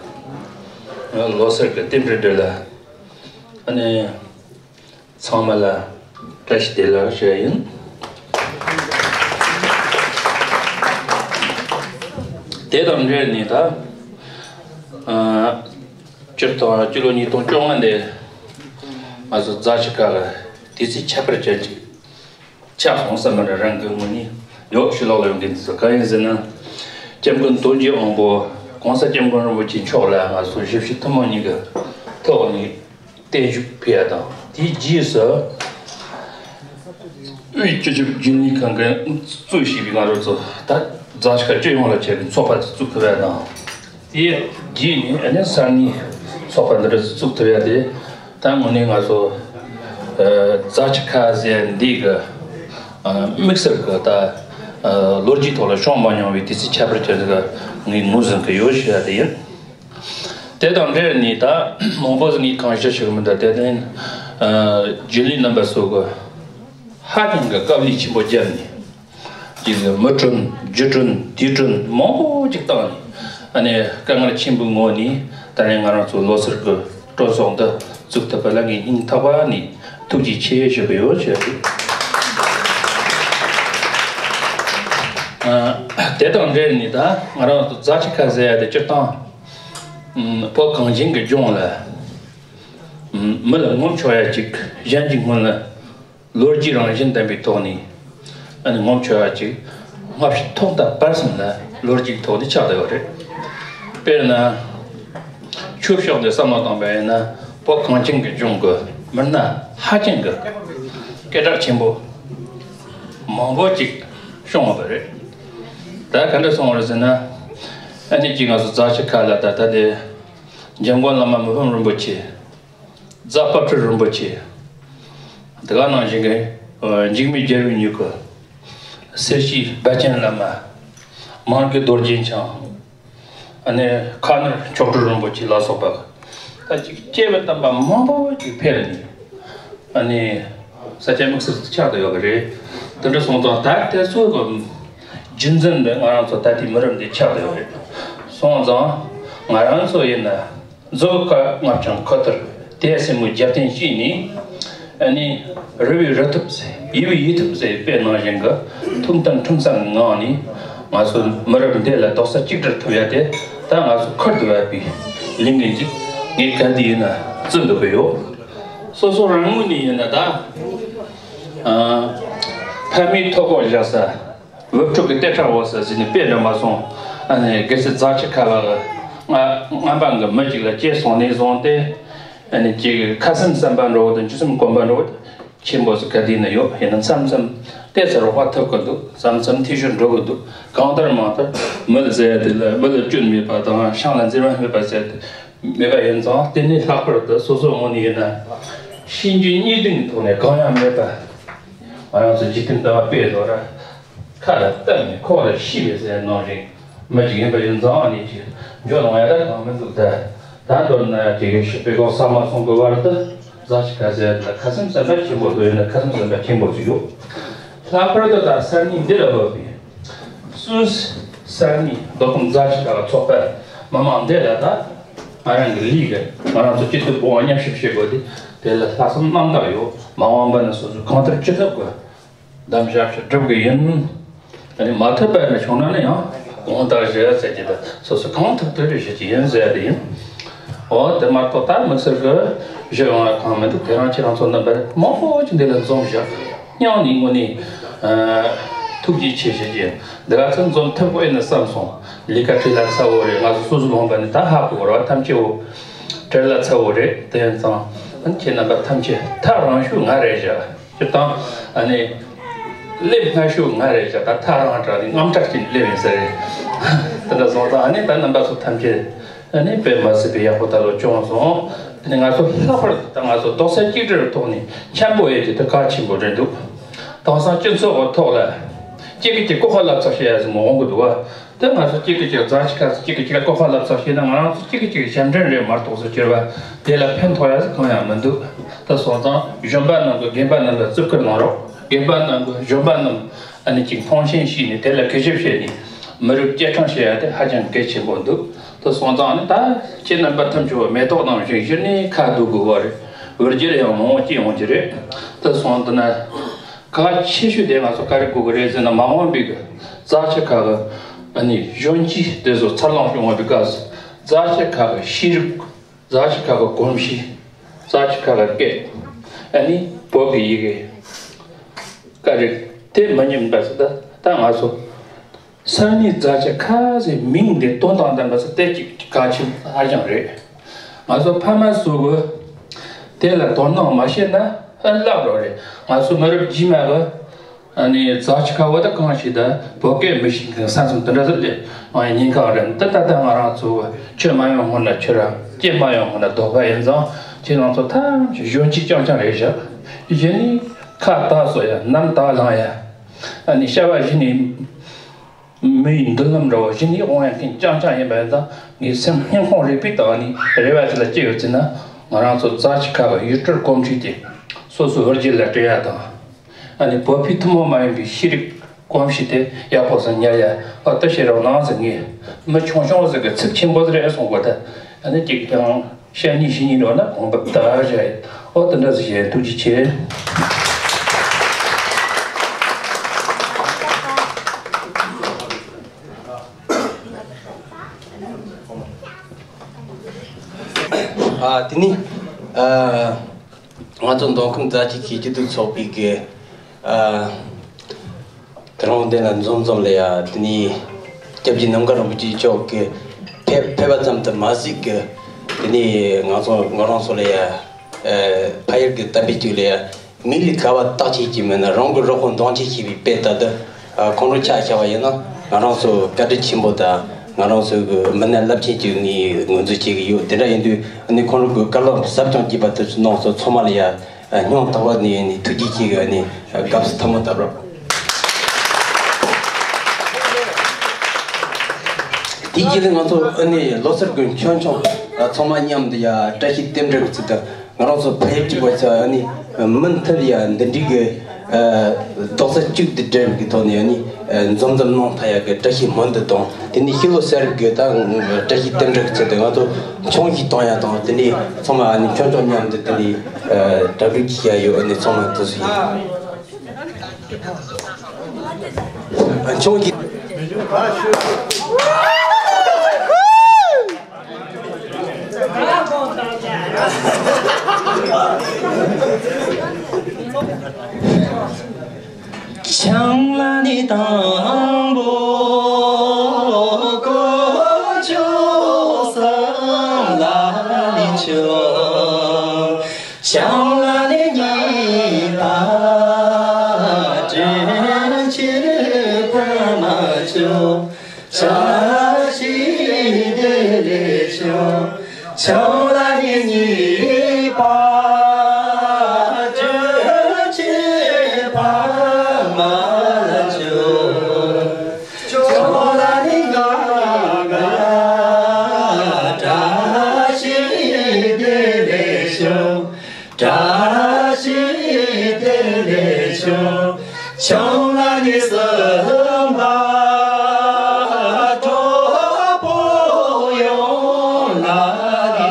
ནས་ལོ་གསར་གྱི་རྟེན་འབྲེལ་འདི་ལ། ཨ་ནི་ཚང་མ་ལ་བཀྲ་ཤིས་བདེ་ལེགས་ཞུ་ཡ་ཡིན། དེ་དང་འབྲེལ་ནས་ད་ཨ་སྤྱིར་བཏང་སྤྱི་ལོ་ཉིས་སྟོང་བཅོ་ལྔ་འདི་ང་ཚོ་རྫ་ཆུ་ཁ་ལ་དུས་ཚོད་ཁྱད་པར་ཅན་ཅིག་ཆགས་སོང་བསམ་པ་འདྲ་རང་གི་ངོས་ནས་ཡོད། ཕྱི་ལོགས་ལ་ཡོང་མཁན་དེ་ཚོ་གང་ཡིན་ཟེར་ན། སྐྱབས་མགོན་དོན་གྱི་དབང་པོ་༸གོང་ས་༸སྐྱབས་མགོན་རིན་པོ་ཆེ་མཆོག་ལ་ང་ཚོ་ཞབས་ཕྱི་ཐུན་མོང་གཉིས་ཀྱི་ཐོག་ནས་བརྟན་བཞུགས་ཕུལ་ཡ་དང་། དེའི་རྗེས་སུ་དབུས་སྤྱི་ཁྱབ་རྒྱུན་ལས་ཁང་གིས་གཙོས་བྱས་པའི་ང་རང་ཚོ་ད་རྫ་ཆུ་ཁ་སྤྱི་ཡོངས་ལ་བྱས་པའི་ཚོགས་པ་དེ་བཙུགས་ཕུལ་བ་དང་། དེའི་རྗེས་ནས་ཨ་ནི་ས་གནས་ཚོགས་པ་འདི་འདྲ་བཙུགས་ཐུབ་ཡ་དེ། ད་དངོས་གནས་ང་ཚོ་ཨ་རྫ་ཆུ་ཁ་ཟེར་འདི་གི་ཨ་དམིགས་བསལ་གྱི་ད་ཨ་ལོ་རྒྱུས་ཐོག་ལ་བྱུང་མ་མྱོང་བའི་དུས་ཚོད་ཁྱད་པར་ཅན་ཞིག་ངས་ངོས་འཛིན་གྱི་ཡོད་ཞུ་ཡ་དེ་ཡིན། དེ་དང་འབྲེལ་ནས་ད་མང་པོ་ཞིག་ངས་གང་ཞུ་ཞུ་གི་མི་འདུག་དེ་ནས་ཨ་རྒྱུན་ལས་རྣམ་པ་ཚོ་གི་ཧ་ཅང་གི་དཀའ་ལས་ཆེན་པོ་བརྒྱབ་ནས། ཅིག་མི་གྲོན་རྒྱུ་གྲོན་དུས་གྲོན་མང་པོ་ཅིག་བཏང་ནས། ཨ་ནི་དཀའ་ངལ་ཆེན་པོའི་ངོས་ནས་ད་རེས་ང་རང་ཚོ་ལོ་གསར་གྱི་སྤྲོ་ཚོགས་འདི་བཙུགས་ཐུབ་པ་ལ་ངས་སྙིང་ཐག་པ་ནས་ཐུགས་རྗེ་ཆེ་ཞུ་གི་ཡོད་ཞུ་ཡ་རེད། ཨ་དེ་དང་འབྲེལ་ནས་ད་ང་རང་ཚོ་རྫ་ཆུ་ཁ་ཟེར་ཡ་དེ་སྤྱིར་བཏང་ཨ་བོད་གངས་ཅན་གྱི་ལྗོངས་ལ་ཨ་མི་ལ་ངོམ་ཆོག་ཡ་ཅིག་གཞན་གྱི་སྔོན་ལ། ལོ་རྒྱུས་རང་བཞིན་ལྡན་པའི་ཐོག་ནས་ཨ་ནི་ངོམ་ཆོག་ཡ་ཅིག་སྔ་ཕྱི་ཐོག་མཐའ་བར་གསུམ་ལ་ལོ་རྒྱུས་ཐོག་ནས་ཆགས་བསྡད་ཡོད་རེད། དཔེར་ན་ཆོས་ཕྱོགས་ནས་བསམ་བློ་བཏང་པ་ཡིན་ན། བོད་གངས་ཅན་གྱི་ལྗོངས་ཀྱི་མི་སྣ་ཧ་ཅང་གི་སྐད་གྲགས་ཆེན་པོ་མང་པོ་ཅིག་བྱུང་ཡོད་པ་རེད། ད་ག་འདྲ་སོང་བ་རེད་ཟེར་ན། ཨ་ནི་ཅིག་ང་ཚོ་རྫ་ཆུ་ཁ་ལ་ད་ལྟ་དེ་འཇམ་མགོན་བླ་མ་མི་ཕམ་རིན་པོ་ཆེ། རྫ་དཔལ་སྤྲུལ་རིན་པོ་ཆེ། དེ་ག་ནང་བཞིན་གྱི་ཨ་འཇིགས་མེད་རྒྱལ་བའི་མྱུ་གུ། སེར་བྱེས་སྦ་ཆེན་བླ་མ། མང་གི་རྡོ་རྗེ་འཆང་། ཨ་ནི་ཁ་ནོར་མཆོག་སྤྲུལ་རིན་པོ་ཆེ་ལ་སོགས་པ། ད་ཅིག་སྐྱེས་བུ་དམ་པ་མང་པོ་ཅིག་ཕེབས་ནས། ཨ་ནི་ས་སྐྱ་དམིགས་བསལ་དུ་ཆགས་བསྡད་ཡོད་པ་རེད། དེ་འདྲ་སོང་ཙང་ད་དེ་ཚོ་གི་རྒྱུན་འཛིན་འདི་ང་རང་ཚོ་ད་ལྟའི་མི་རབས་འདི་ཆགས་བསྡད་ཡོད་རེད། སོང་ཙང་ང་རང་ཚོ་ཡིན་ན། མཛོ་དཀར་རྔ་ལྗང་ཁུ་ཐུར་དེ་སྲིན་མོའི་རྒྱབ་རྟེན་བྱས་ནས། ཨ་ནི་རུ་བའི་རུ་ཐུབ་ཟེར། ཡུལ་བའི་ཡུལ་ཐུབ་ཟེར་དཔེ་ནང་བཞིན་གྱི་ཐུགས་མཐུན་ཁྲིམས་གཙང་གི་ངང་ནས། ང་ཚོ་མི་རབས་འདི་ལ་རྡོག་རྩ་གཅིག་སྒྲིལ་ཐུབ་ཡ་དེ་ད་ང་ཚོ་ཁུར་དུ་བབས་པའི་ལས་འགན་ཅིག་ངས་ག་དུས་ཡིན་ན་བརྩི་འདོད་ཀྱི་ཡོད། སོ་སོ་རང་ངོས་ནས་ཡིན་ན་ད་ཨ་ཕ་མའི་ཐོད་པ་བཞག་ས། འུབ་ཕྲུག་གི་ལྟེ་ཁྲག་འོ་ས་ཟིན་ནས་དཔེ་འདྲ་མ་སོང་། ཨ་ནི་སྒེར་སེ་རྫ་ཆུ་ཁ་བ་གི་རྔ་རྔ་འབངས་གི་མི་ཅིག་ལ་སྐྱེས་སོང་ནས་བཟུང་སྟེ། ཨ་ནི་ཅིག་ཁ་སེམས་བསམ་པ་འདྲ་བོ་དང་ཆུ་སེམས་གོམས་པ་འདྲ་བོ་ཆེན་པོ་ཟིག་ག་དུས་ན་ཡོད། ཡིན་ན་མཚམས་མཚམས་ ཏོག་ཙམ་རོགས་པ་ཐུབ་ཀྱི་འདུག། མཚམས་མཚམས་འཐུས་ཤོར་འགྲོ་གི་འདུག། གང་ལྟར་མང་ལྟར་མི་ལ་ཟེར་ཡ་དེ་ལ་མི་ལ་སྐྱོན་མེད་པ་དང་ཤིང་ལ་འཛེར་བ་མེད་པ་ཟེར་ཡ་དེ་མེད་པ་ཡིན་ཙང་། དེ་ནི་ལྷག་པར་དུ་སོ་སོའི་ངོས་ནས་ཡིན་ན། ཤེས་འཇོན་གཉིས་ལྡན་གྱི་ཐོག་ནས་གང་ཡང་མེད་པ། ང་རང་ཚོ་འཇིག་རྟེན་ལྟ་བ་དཔེ་ལོ་ར། ཁ་ལ་བཏབ་ནས་ཁོག་ལ་ཤི་བའི་ཟེར་ནང་བཞིན་མི་ཅིག་ཡིན་པ་ཡིན་ཙང་། ཨ་ནི་ཅིག་འཇོན་ཡོང་ཡ་ད་གང་མི་འདུག། ད་ད་མདོར་ན་ཅིག་ཞིབ་པའི་སྐོར་ཚང་མ་གསུང་གི་བར་དུ། རྫ་ཆུ་ཁ་ཟེར་ན་ཁ་སེམས་བསམ་པ་ཆེན་པོ་དུ་ཡོད་ན། ཁ་སེམས་བསམ་པ་ཆེན་པོ་ཅིག་ཡོད། ལྷག་པར་དུ་ད་ས་གནས་འདི་ལ་བབས་པའི་སུད་སི་ས་གནས་མདོ་ཁམས་རྫ་ཆུ་ཁ་ཚོགས་པ་མི་མང་འདི་ལ། ད་ང་རང་གི་ལས་ཀ་ང་རང་ཚོ་སྐྱིད་སྡུག་སྤོང་བ་མཉམ་ཞུགས་བྱེད་དགོས་ཏེ། དེ་ལ་ལྷག་བསམ་རྣམ་དག་ཡོད། མ་འོངས་པ་ན་སོ་སོ་གང་ལྟར་ཅི་ཐུབ་དགོས། གདམ་བྱ་ཞིག་སྒྲུབ་གི་ཡིན། ཨ་ནི་མ་ཐུབ་པ་ནི་བྱུང་ན་ནི་ཡང་དགོངས་དག་ཞུ་ཟེར་གྱི། ད་སོ་སོ་གང་ཐུབ་ཐུབ་རེ་ཞུ་གྱི་ཡིན་ཟེར་དེ་ཡིན། འོ་དེ་མ་གཏོགས་ད་དམིགས་བསལ་གྱི་ཞུ་ཡོང་བ་གང་མི་འདུག། དེ་རང་ཁྱེད་རང་ཚོ་རྣམ་པ་མང་པོ་ཅིག་འདི་ལ་འཛོམས་བཞག། སྙིང་ནས་དངོས་ནས་ཨ་ཐུགས་རྗེ་ཆེ་ཞུ་གྱི་ཡིན། འདི་ག་ཚོད་འཛོམས་ཐུབ་ཀྱི་ཡིན་ན་བསམ་སོང་། ལས་ཀ་བྲེལ་བ་ཚ་བོ་རེད། ང་ཚོ་སོ་སོ་ལོངས་པ་ནི་ད་ཧ་གོ་ར་བ། ཐམས་ཅད་བོ་བྲེལ་བ་ཚ་བོ་རེད། དེ་ཡིན་ཙང་ཁྱེད་རྣམ་པ་ཐམས་ཅད་ཐག་རིང་ཤོས་ང་རེད་བཞག། སྤྱིར་བཏང་ཨ་ནི་སླེབས་སྔ་ཤོས་ང་རེད་བཞག། ད་ཐག་རིང་དྲགས་ནས་དངངས་སྐྲག་བྱས་ནས་སླེབས་ཡིན་ས་རེད། དེ་འདྲ་སོང་ཙང་ཨ་ནི་ད་རྣམ་པ་ཚོ་ཐམས་ཅད་ཨ་ནི་དཔེ་མ་སྲིད་པའི་ཡག་པོ་ད་ལོ་བྱུང་སོང་། ཨ་ནི་ང་ཚོ་ལྷག་པར་དུ་ད་ང་ཚོ་རྡོག་རྩ་གཅིག་སྒྲིལ་ཐོག་ནས་འཆམ་པོ་ཡོད་རྒྱུ་དེ་གལ་ཆེན་པོ་རེད་འདུག། དེང་སང་སྤྱི་ཚོགས་ཀྱི་ཐོག་ལ་གཅིག་གིས་གཅིག་ལྐོག་ཁ་ལབ་ཚགས་བྱེད་ཡ་ཟིག་མ་འོང་གི་འདུག་བ། དེ་ང་ཚོ་གཅིག་གིས་གཅིག་རྫ་ཆུ་ཁ་ཟིག་གཅིག་གིས་གཅིག་ལ་ལྐོག་ཁ་ལབ་ཚགས་བྱས་ན། ང་རང་ཚོ་གཅིག་གིས་གཅིག་ཞབས་འདྲེན་རེད་མ་གཏོགས་ཟེར་གྱུར་བ། དེ་ལ་ཕན་ཐོགས་ཡ་ཟིག་གང་ཡང་མི་འདུག། ད་སོང་ཙང་གཞོན་པ་རྣམས་ཀྱིས་རྒན་པ་རྣམས་ལ་བརྩི་བཀུར་གནང་རོགས། རྒན་པ་རྣམས་ཀྱིས་གཞོན་པ་རྣམས་ཨ་ནི་ཅིག་མཐོང་ཆེན་བྱས་ནས་དེ་ལ་གུས་ཞབས་བྱས་ནས་མི་རིགས་སྐྱེད་སྲིང་བྱེད་ཡ་དེ་ཧ་ཅང་གལ་ཆེན་པོ་འདུག། ད་སོང་ཙང་ཨ་ནི་ད་ཁྱེད་རྣམ་པ་ཐམས་ཅད་མེ་ཏོག་ནང་བཞིན་གཞི་ནས་ཁ་བསྡུ་དགོས་པ་རེད། འོད་འགྱུར་ཡང་མང་པོ་སྐྱེ་ཡོང་གི་རེད། ད་སོང་དུས་ན། གལ་ཆེ་ཤོས་དེ་ང་ཚོ་ག་རེ་དགོས་ཀྱི་རེད་ཟེར་ན། མ་འོངས་པའི་གི་རྫ་ཆུ་ཁ་གི་ཨ་ནི་གཞོན་སྐྱེས་དེ་ཚོ་འཚར་ལོངས་བྱུང་བའི་སྐབས་སུ་རྫ་ཆུ་ཁ་གི་ཤེས་རིག། རྫ་ཆུ་ཁ་གི་གོམས་གཤིས། རྫ་ཆུ་ཁ་གི་སྐད། ཨ་ནི་བོད་ཀྱི་ཡི་གེ། ག་རེ་དེ་མི་ཉམས་པ་ཟེར། ད་ད་ང་ཚོ་ས་གནས་རྫ་ཆུ་ཁ་ཟེར་མིང་འདི་དོན་དང་ལྡན་པ་ཟེར་དེ་གཅིག་གལ་ཆེན་ཧ་ཅང་རེད། ང་ཚོ་ཕ་མ་ཚོ་གི་དེ་ལ་དོ་སྣང་མ་བྱས་ན་ཨ་ལབ་རོགས་རེད། ང་ཚོ་མི་རབས་རྗེས་མ་གི་ཨ་ནི་རྫ་ཆུ་ཁ་བོ་ད་གང་ཞིག་ད་བོད་སྐད་མི་ཤེས་མཁན་ས་མཚམས་དེ་འདྲ་ཟེར་ཏེ་ཨ་ཉེན་ཁ་རེད། ད་ད་ད་ང་རང་ཚོ་ཆོས་མ་ཡོང་སྔོན་ལ་ཆོས་ར། སྐད་མ་ཡོང་སྔོན་ལ་ལྡོག་པ་ཡིན་ཙང་ཁྱེད་རང་ཚོ་ཐམས་ཅད་གཞོན་སྐྱེས་རྐྱང་རྐྱང་རེད་བཞག། གཞི་ནས་ཁ་བཏགས་གསོ་ཡ། ནམ་ལྟ་ལངས་ཡ། ཨ་ནི་བྱ་བ་གཞི་ནས། མིའི་མདུན་ལམ་འདྲ་བོ་གཞི་ནས་འོང་ཡ་མཁན་རྐྱང་རྐྱང་ཡིན་པ་ཡིན་ཙང་། ངའི་སེམས་སྙིང་ཁོང་རུས་པའི་དྭངས་ནས་རེ་བ་ཞིག་ལ་སྐྱེ་ཡོད་ཅེ་ན། ང་རང་ཚོ་རྫ་ཆུ་ཁ་གི་ཡུལ་གྲུ་གོམས་འདྲིས་དེ་སོ་སོའི་བུ་རྒྱུད་ལ་སྤྲད་ཡ་དང་། ཨ་ནི་བོད་པའི་ཐུན་མོང་མ་ཡིན་པའི་ཤེས་རིག་གོམས་གཤིས་དེ་ཡག་པོ་ཟིག་ཉར་ཡ། ཨ་ལྟ་བྱེད་རོགས་གནང་ཟེར། ངས་མི་ཆུང་ཆུང་ཟིག་གི་ཚིག་ཆེན་པོ་ཟིག་རེད་གསུང་གོ། ད་ཨ་ནི་གཅིག་དང་། ཤ་གཉིས་བཞི་གཉིས་འགྲོ་ན་གོང་བབ་ད་བཞག་ཡིན། ཨོ་དེ་འདྲ་ཟིག་བྱས། ཐུགས་རྗེ་ཆེ། ཨ་དེ་ནི་ཨ་ང་ཚོ་མདོ་ཁམས་རྫ་ཆུ་ཁའི་སྐྱིད་སྡུག་ཚོགས་པའི་གི་ཨ། དེ་རིང་འདི་ལ་འཛོམས་འཛོམས་ལ་ཡ། དེ་ནས་སྐྱབས་རྗེ་ནམ་མཁའ་རིན་པོ་ཆེ་མཆོག་གི་ཕེབས་ཕེབས་པ་ཙམ་དུ་མ་ཟད་ཀྱི། དེ་ནས་ང་ཚོ་ང་རང་ཚོ་ལ་ཡ། ཕ་ཡུལ་གྱི་གཏམ་དཔེ་གཅིག་ལ་ཡ། མི་ལས་ཀ་བ་བརྟག་དཔྱད་ཀྱི་མེད་ན་རང་གི་རོགས་པ་འདང་ཆེ་ཤེས་པའི་དཔེ་ལྟར་དུ། ཁོང་ཁྲོ་ཆ་བཞག་པ་ཡིན་ན་ང་རང་ཚོ་བཀའ་དྲིན་ཆེན་པོ་དང་། ང་རང་ཚོ་གི་མི་སྣ་རླབས་ཆེན་གྱི་ངས་ངོས་འཛིན་བྱེད་ཀྱི་ཡོད། དེ་འདྲ་ཡིན་དུས་ཨ་ནི་ཁོང་རང་གི་བཀའ་སློབ་ཟབ་ཅིང་རྒྱས་པ་དེ་ཚོ་གནང་སོང་། ཚང་མ་ལ་ཡ། སྙིང་ཐག་པ་ནས་ནི་ཐུགས་རྗེ་ཆེ་གི་ནི་དགའ་བསུ་ཐལ་མོ་བཏབ་རོགས། དེའི་རྗེས་ལ་ང་ཚོ་ཨ་ནི་ལོ་གསར་གྱི་མཆོད་ཆང་ཚང་མ་མཉམ་དུ་ཡ་བཀྲ་ཤིས་རྟེན་འབྲེལ་གྱི་ཚུལ་དུ་ང་རང་ཚོ་ཕལ་ཆེར་བ་ཚ་ཨ་ནི་མུ་མཐུད་ཡ་འདི་འདྲའི་གི་རྡོག་རྩ་གཅིག་ཏུ་སྒྲིལ་གྱི་ཐོག་ནས་ནི་འཛོམས་འཛོམས་གནང་ཐུབ་ཡག་གི་བཀྲ་ཤིས་སྨོན་འདུན་དང་། དེ་ནས་ཕྱི་ལོ་གསར་གྱི་ད་བཀྲ་ཤིས་རྟེན་འབྲེལ་གྱི་ཚུལ་དུ་ང་ཚོ་ཆང་ཞིག་བཏང་ཡ་དང་། དེ་ནས་ཚང་མ་ཨ་ནི་ཆང་ཆང་མཉམ་དུ་དེ་ནས་གྲ་སྒྲིག་བྱེད་ཡ་ཡོད། ཨ་ནི་ཚང་མ་དེ་ཚོ་ཡིན། ཆང་ཞིག་ཆང་ལ་ནི་དང་པོ་གོ་ཆོད། བསམ་ལ་ནི་ཆོད། ཆང་ལ་ནི་གཉིས་པ་དྲན། ཕྱོགས་ལ་ནི་གཉིས་པ་བཅུ་གཅིག་པ་མ་བཅུ། ཕྱོགས་ལ་ནི་ལྔ་ལྔ་བཀྲ་ཤིས་བདེ་ལེགས་ཤོག་བཀྲ་ཤིས་བདེ་ལེགས་ཤོག་ཕྱོགས་ལ་ནི་གསུམ་པ་གྲོགས་པོ་ཡོངས་ལ་ནི་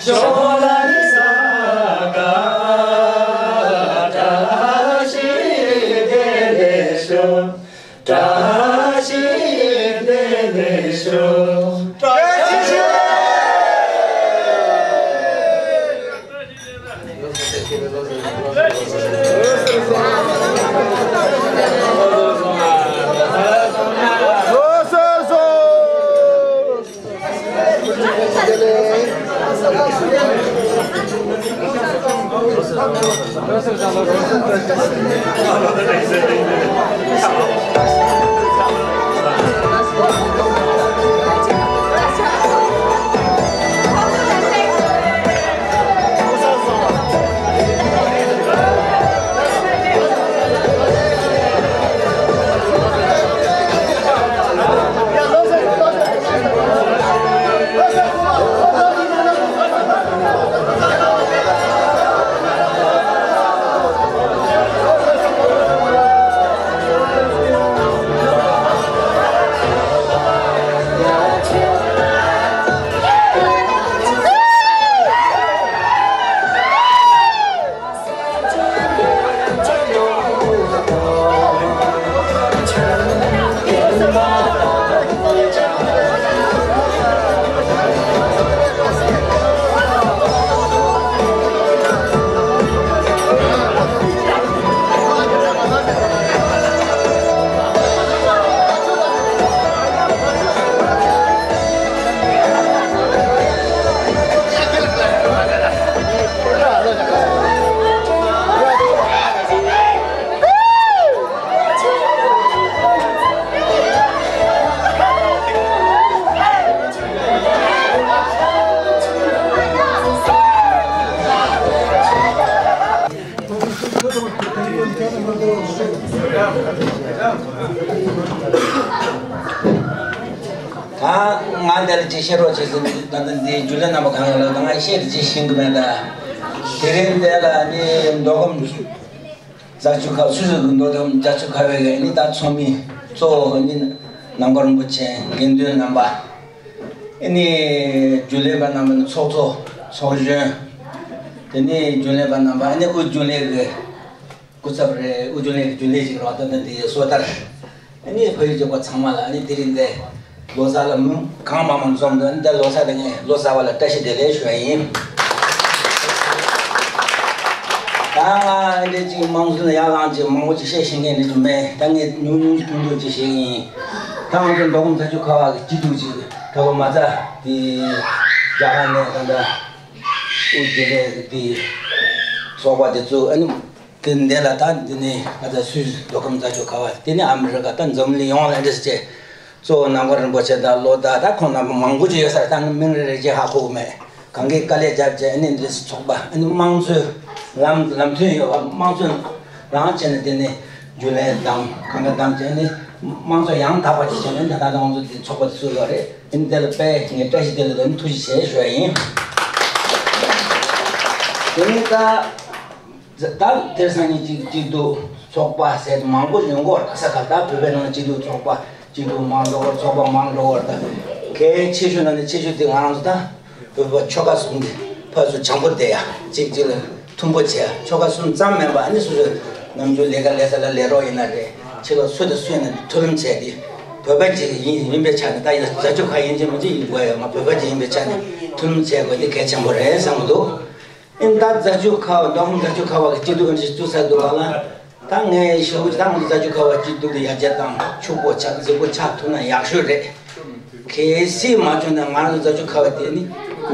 ཕྱོགས་ལ་ནི་ས་ག་བཀྲ་ཤིས་བདེ་ལེགས་ཤོག་བཀྲ་ཤིས་བདེ་ལེགས་ཤོག་བཀྲ་ཤིས་བདེ་ལེགས་ཤོག་ད་ང་འདི་ལ་ཅིག་བཤད་རོགས་བྱེད་ཟེར། ད་ལྟ་འདི་རྒྱུན་ལས་རྣམ་པ་གང་ཡོད་ལ་ད་ང་བཤད་དེ་ཅིག་ཤེས་གི་མེད། ད་དེ་རིང་འདི་ལ་ནི་མདོ་ཁམས་རྫ་ཆུ་ཁ་སུད་སི་གི་མདོ་ཁམས་རྫ་ཆུ་ཁ་བའི་ནི་ད་ཚོགས་མི་གཙོ་བོ་ནི་ནང་པ་རིན་པོ་ཆེ་དགེ་འདུན་རྣམ་པ། ཨ་ནི་རྒྱུན་ལས་པ་རྣམ་པ་ནི་ཚོགས་གཙོ་ཚོགས་གཞོན། དེ་ནས་རྒྱུན་ལས་པ་རྣམ་པ། ཨ་ནི་དབུས་རྒྱུན་ལས་ཀྱི་སྐུ་ཚབ་རེད། དབུས་རྒྱུན་ལས་ཀྱི་རྒྱུན་ལས་ཅིག་རེད་པ། ད་ལྟ་འདི་སོ་ཐར། ཨ་ནི་ཕ་ཡུལ་གྱི་བ་ཚང་མ་ལ། ཨ་ནི་དེ་རིང་འདི་ལོ་གསར་ལ་མི་གང་མང་མང་འཛོམས་འདུག་ཨ་ནི་འདི་ལོ་གསར་དེ་ངས་ལོ་གསར་པ་ལ་བཀྲ་ཤིས་བདེ་ལེགས་ཞུ་བ་ཡིན། ད་ང་འདི་ཅིག་དམངས་གཙོ་ལ་ཡར་ལངས་ཅིག་མང་པོ་ཅིག་བཤད་ཤེས་མཁན་འདི་ཅིག་མེད། ད་ངས་ཉུང་ཉུང་ཅིག་ཐུང་ཐུང་ཅིག་བཤད་ཀྱི་ཡིན། ད་ང་ཚོ་མདོ་ཁམས་རྫ་ཆུ་ཁ་བ་གི་སྐྱིད་སྡུག་ཅིག་གྲོགས་པོ་མ་རྩ་དེ་རྒྱ་གར་ནས་ད་ལྟ་དབུས་རྒྱུན་ལས་དེ་ཚོགས་པ་དེ་བཙུགས། ཨ་ནི་དེ་འདི་ལ་ད་འདི་ནས་ང་ཚོ་སུད་སི་མདོ་ཁམས་རྫ་ཆུ་ཁ་བ། དེ་ནས་ཨ་མི་རི་ཀ། ད་འཛམ་གླིང་ཡོངས་ལ་འདྲ་ཟེར་བྱས། གཙོ་བོ་ནང་པ་རིན་པོ་ཆེ་དང་བློ་བདག་ད་ཁོང་རྣམ་པ་མང་པོ་ཅིག་ཡོད་ས་རེད། ད་ངས་མིང་རེ་རེ་བྱས་ཧ་གོ་གི་མེད། གང་གིས་དཀའ་ལས་བརྒྱབ་བྱས་ཨ་ནི་འདི་ཚོགས་པ། ཨ་ནི་དམངས་གཙོའི་ལམ་ལམ་སྟོན་ཡོད་པ། དམངས་གཙོ་རང་བྱས་ནས་དེ་ནས་རྒྱུན་ལས་དང་གང་ག་དང་བྱས་ནས་དམངས་གཙོ་ཡང་དག་པ་ཅིག་བྱས་ནས་ད་ལྟ་ང་ཚོ་འདི་ཚོགས་པ་དེ་ཚུགས་ཡོད་རེད། ཨ་ནི་དེ་ལ་དཔེ་ངས་བཀྲ་ཤིས་བདེ་ལེགས་དང་ཐུགས་རྗེ་ཆེ་ཞུ་བ་ཡིན། དེ་ནས་ད། ད་དེང་སང་ཉིན་གཅིག་གཅིག་ཏུ་ཚོགས་པ་ཟེར་མང་པོ་ཡོང་གི་ཡོད་རེད། ས་ཁ་ད་བོད་པའི་ནང་གཅིག་ཏུ་ཚོགས་པ་གཅིག་ཏུ་མང་འགྲོ་བར། ཚོགས་པ་མང་འགྲོ་བར། ད་གལ་ཆེ་ཤོས་ནང་ནས་ཆེ་ཤོས་དེ་ང་རང་ཚོ་ད་བོད་པ་ཆོལ་ཁ་གསུམ་གྱི་ཕར་ཚུར་བྱང་པོ་བསྡད་ཡ། གཅིག་གཅིག་ལ་མཐུན་པོ་བྱེད་ཡ། ཆོལ་ཁ་གསུམ་ཙམ་མིན་པ། ཨ་ནི་སོ་སོའི་ནམ་རྒྱུན་ལས་ཀ་ལས་ས་ལ་ལས་རོགས་ཡིན་ན་རེད། ཕྱི་ལོགས་སུ་དང་སུ་ཡིན་ན་མཐུན་ལམ་བྱས་ཏེ་བོད་པ་གཅིག་ཡིན་ཡིན་པའི་ཆ་ནས། ད་ཡིན་རྫ་ཆུ་ཁ་ཡིན་གཅིག་མིན་གཅིག་ཡིན་དགོས་ཡ། ང་བོད་པ་གཅིག་ཡིན་པའི་ཆ་ནས་མཐུན་ལམ་བྱེད་དགོས་དེ་གལ་ཆེན་པོ་རེད་བསམ་གྱི་འདུག་ཨིན། ད་རྫ་ཆུ་ཁ་བ། མདོ་ཁམས་རྫ་ཆུ་ཁ་བ་གི་སྐྱིད་སྡུག་འདི་བཙུགས་ཚར་འདུག་ག་ལ། ད་ངས་ཞུ་ད་ང་ཚོ་རྫ་ཆུ་ཁ་བ་སྐྱིད་སྡུག་འདི་ཡར་རྒྱས་དང་ཕྱུག་པོ་ཆགས་རྫིག་པོ་ཆགས་ཐུབ་ན་ཡག་ཤོས་རེད། གལ་སྲིད་མ་བྱུང་ན་ང་རང་ཚོ་རྫ་ཆུ་ཁ་བ་དེ་ནི་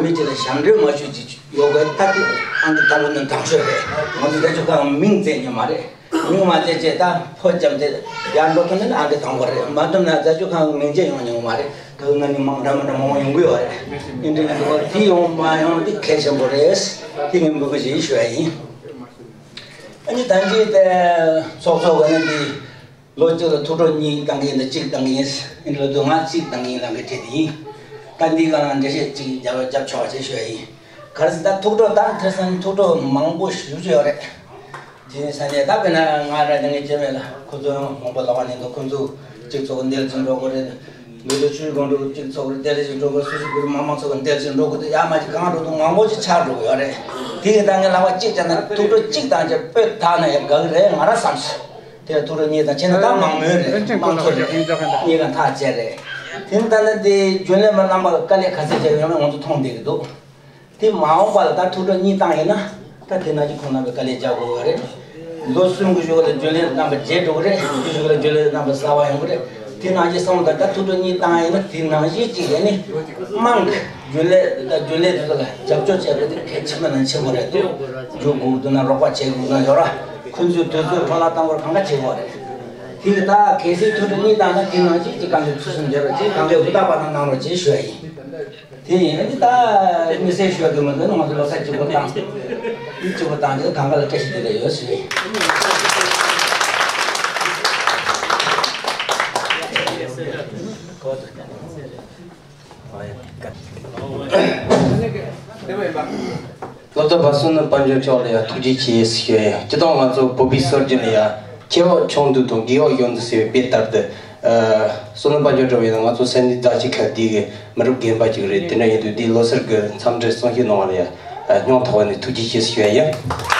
མི་དེ་ལ་ཞབས་འདྲེན་མ་ཞུ་ཅིག་ཡོད་དགོས། ད་དེ་ཨང་ཀི་དང་པོ་ནས་དྲག་ཤོས་རེད། ང་ཚོ་རྫ་ཆུ་ཁ་བ་མིང་བརྩི་མྱོང་མ་རེད། མིང་མ་བརྩི་བྱས་ད་ཕོ་བརྒྱབ་སྟེ་ཡར་འགྲོ་ཐུབ་ན་ཨང་ཀི་དང་པོ་རེད། མ་ཐུབ་ན་རྫ་ཆུ་ཁ་བ་མིང་ཆད་ཡོང་མྱོང་མ་རེད། དེ་ན་ནི་མང་འདྲ་མི་འདྲ་མང་པོ་ཡོང་གི་ཡོད་རེད། ཨིན་དྲན་འདུག་པ་དེ་ཡོང་མ་ཡོང་དེ་གལ་ཆེན་པོ་རེད། དེ་ངས་འབོད་སྐུལ་ཞིག་ཞུ་ཡ་ཡིན། ཨ་ནི་ད་ཅི་དེ་ཚོགས་གཙོ་ག་ནས་དེ་ལོ་གཅིག་ལ་ཐུགས་སྤྲོ་གཉིས་བཏང་གི་ཡིན། ད་གཅིག་བཏང་གི་ཡིན། ཨིན་ལོ་དུ་ང་གཅིག་བཏང་གི་ཡིན་ལབ་གི་བྲིས་དེ་ཡིན། ད་འདི་ག་ལ་འགྲེལ་བཤད་གཅིག་རྒྱབ་རྒྱབ་ཆོག་ཅེས་ཞུ་ཡ་ཡིན། ག་རེ་ཟེར་ད་ཐུགས་སྤྲོ་ད་ཐེ་སང་ཐུགས་སྤྲོ་མང་པོ་ཞུ་རྒྱུ་ཡོད་རེད། རྗེས་ས་ནས་ད་དཔེར་ན་ང་ར་ཉང་གི་སྐྱེ་དམན་ལ་ཁོ་ཚོ་མང་པོ་ལབ་པ་ནི་འདུག་ཁོ་ཚོ་གཅིག་ཚོགས་འདེལ་ཅིང་འགྲོ་དགོས་རེད། མི་ལོ་ཆུའི་སྒང་དུ་གཅིག་ཚོགས་འདེལ་ཅིང་འགྲོ་དགོས། སུ་ཞིག་གིས་མང་མང་ཚོགས་འདེལ་ཅིང་འགྲོ་དགོས་དུས་ཡ་མ་ཅིག་གང་འགྲོ་འདུག་མང་པོ་ཅིག་ཆགས་འགྲོ་གི་ཡོད་རེད། དེ་ཡིན་ད་ངས་ལབ་པ་གཅིག་བྱས་ན་ཐུགས་སྤྲོ་གཅིག་བཏང་བྱས་སྤོས་ཐག་ན་ཡང་དགའ་གི་རེད་ང་ར་བསམ་སོང་། དེ་ལ་ཐུགས་སྤྲོ་གཉིས་དང་བྱས་ན་ད་མང་མོས་རེད། མང་ཚོགས་རེད། གཉིས་ལ་ཐག་བཅད་རེད། དེ་ཡིན་ད་ནི་དེ་རྒྱུན་ལས་མི་རྣམ་པ་དཀའ་ལས་ག་ཚད་བྱས་ཡོད་མེད་ང་ཚོ་མཐོང་བསྡད་ཀྱི་འདུག་དེ་མ་འོངས་པ་ལ་ད་ཐུགས་སྤྲོ་གཉིས་བཏང་ཡིན་ན་ད་དེ་ནང་བཞིན་ཁོང་རྣམ་པས་དཀའ་ལས་རྒྱག་དགོས་པ་རེད། ལོ་གསུམ་གྱི་གཞུག་ལ་རྒྱུན་ལས་རྣམ་པ་བརྗེ་འགྲོ་གི་རེད། དེ་གཞུག་ལ་རྒྱུན་ལས་རྣམ་པ་གསར་པ་ཡོང་གི་རེད། དེ་ནང་བཞིན་སོང་ད་ད་ཐུགས་སྤྲོ་གཉིས་བཏང་ཡིན་ན་དེ་ནང་བཞིན་གཅིག་ཡིན་ནི་དམངས་ཀྱི་རྒྱུན་ལས་ད་རྒྱུན་ལས་དེ་ཚོ་ལ་རྒྱབ་སྐྱོར་བྱེད་དགོས་དེ་གལ་ཆེན་པོ་ནང་ཆེན་པོ་རེད་འདུག་རྒྱུག་དགོས་འདུག་ན་རོགས་པ་བྱེད་དགོས་ན་ཡོད་ར། ཁོང་ཚོའི་དུས་ཚོད་འཕྲོ་བརླག་གཏང་དགོས་གང་ག་བྱེད་དགོས་རེད། དེ་ད་གལ་སྲིད་ཐུགས་སྤྲོ་གཉིས་བཏང་ན་དེ་ནང་བཞིན་གཅིག་གང་དུ་ཚུལ་གསུམ་བྱེད་རོགས་གཅིག་གང་གའི་ཧུར་ཐག་པ་དང་གནང་རོགས་གཅིག་ཞུ་ཡ་ཡིན། དེ་ཡིན་ན་ད་དམིགས་བསལ་ཞུ་དགོས་མི་འདུག་ང་ཚོ་ལོ་གསར་གཅིག་པོ་བཏང་། གཅིག་པོ་བཏང་རྗེས་གང་ག་ལ་བཀྲ་ཤིས་བདེ་ལེགས་ཡོད་ཟེར། བློ་བཟང་བསོད་ནམས་དཔལ་འབྱོར་མཆོག་ལ་ཡང་ཐུགས་རྗེ་ཆེ་ཞུ་ཡ། སྤྱིར་བཏང་ང་ཚོ་བོད་པའི་སྲོལ་རྒྱུན་ལ་ཡང་ཆེ་འོག་ཆུང་དུ་དང་རྒས་འོག་གཞོན་དུ་ཟེར་བའི་དཔེ་ལྟར་དུ། ཨ། བསོད་ནམས་དཔལ་འབྱོར་འདྲ་བོ་ཡིན་ན་ང་ཚོ་སེམས་ནི་ཛ་ཅིག་ཁ་འདི་གི་མི་རབས་རྒན་པ་ཅིག་རེད། དེ་འདྲ་ཡིན་དུས་འདིའི་ལོ་གསར་གི་འཚམས་འདྲི་གསུང་བཤད་གནང་བ་ལ་ཡང་སྙིང་ཐག་པ་ནས་ཐུགས་རྗེ་ཆེ་ཞུ་ཡ་ཡིན།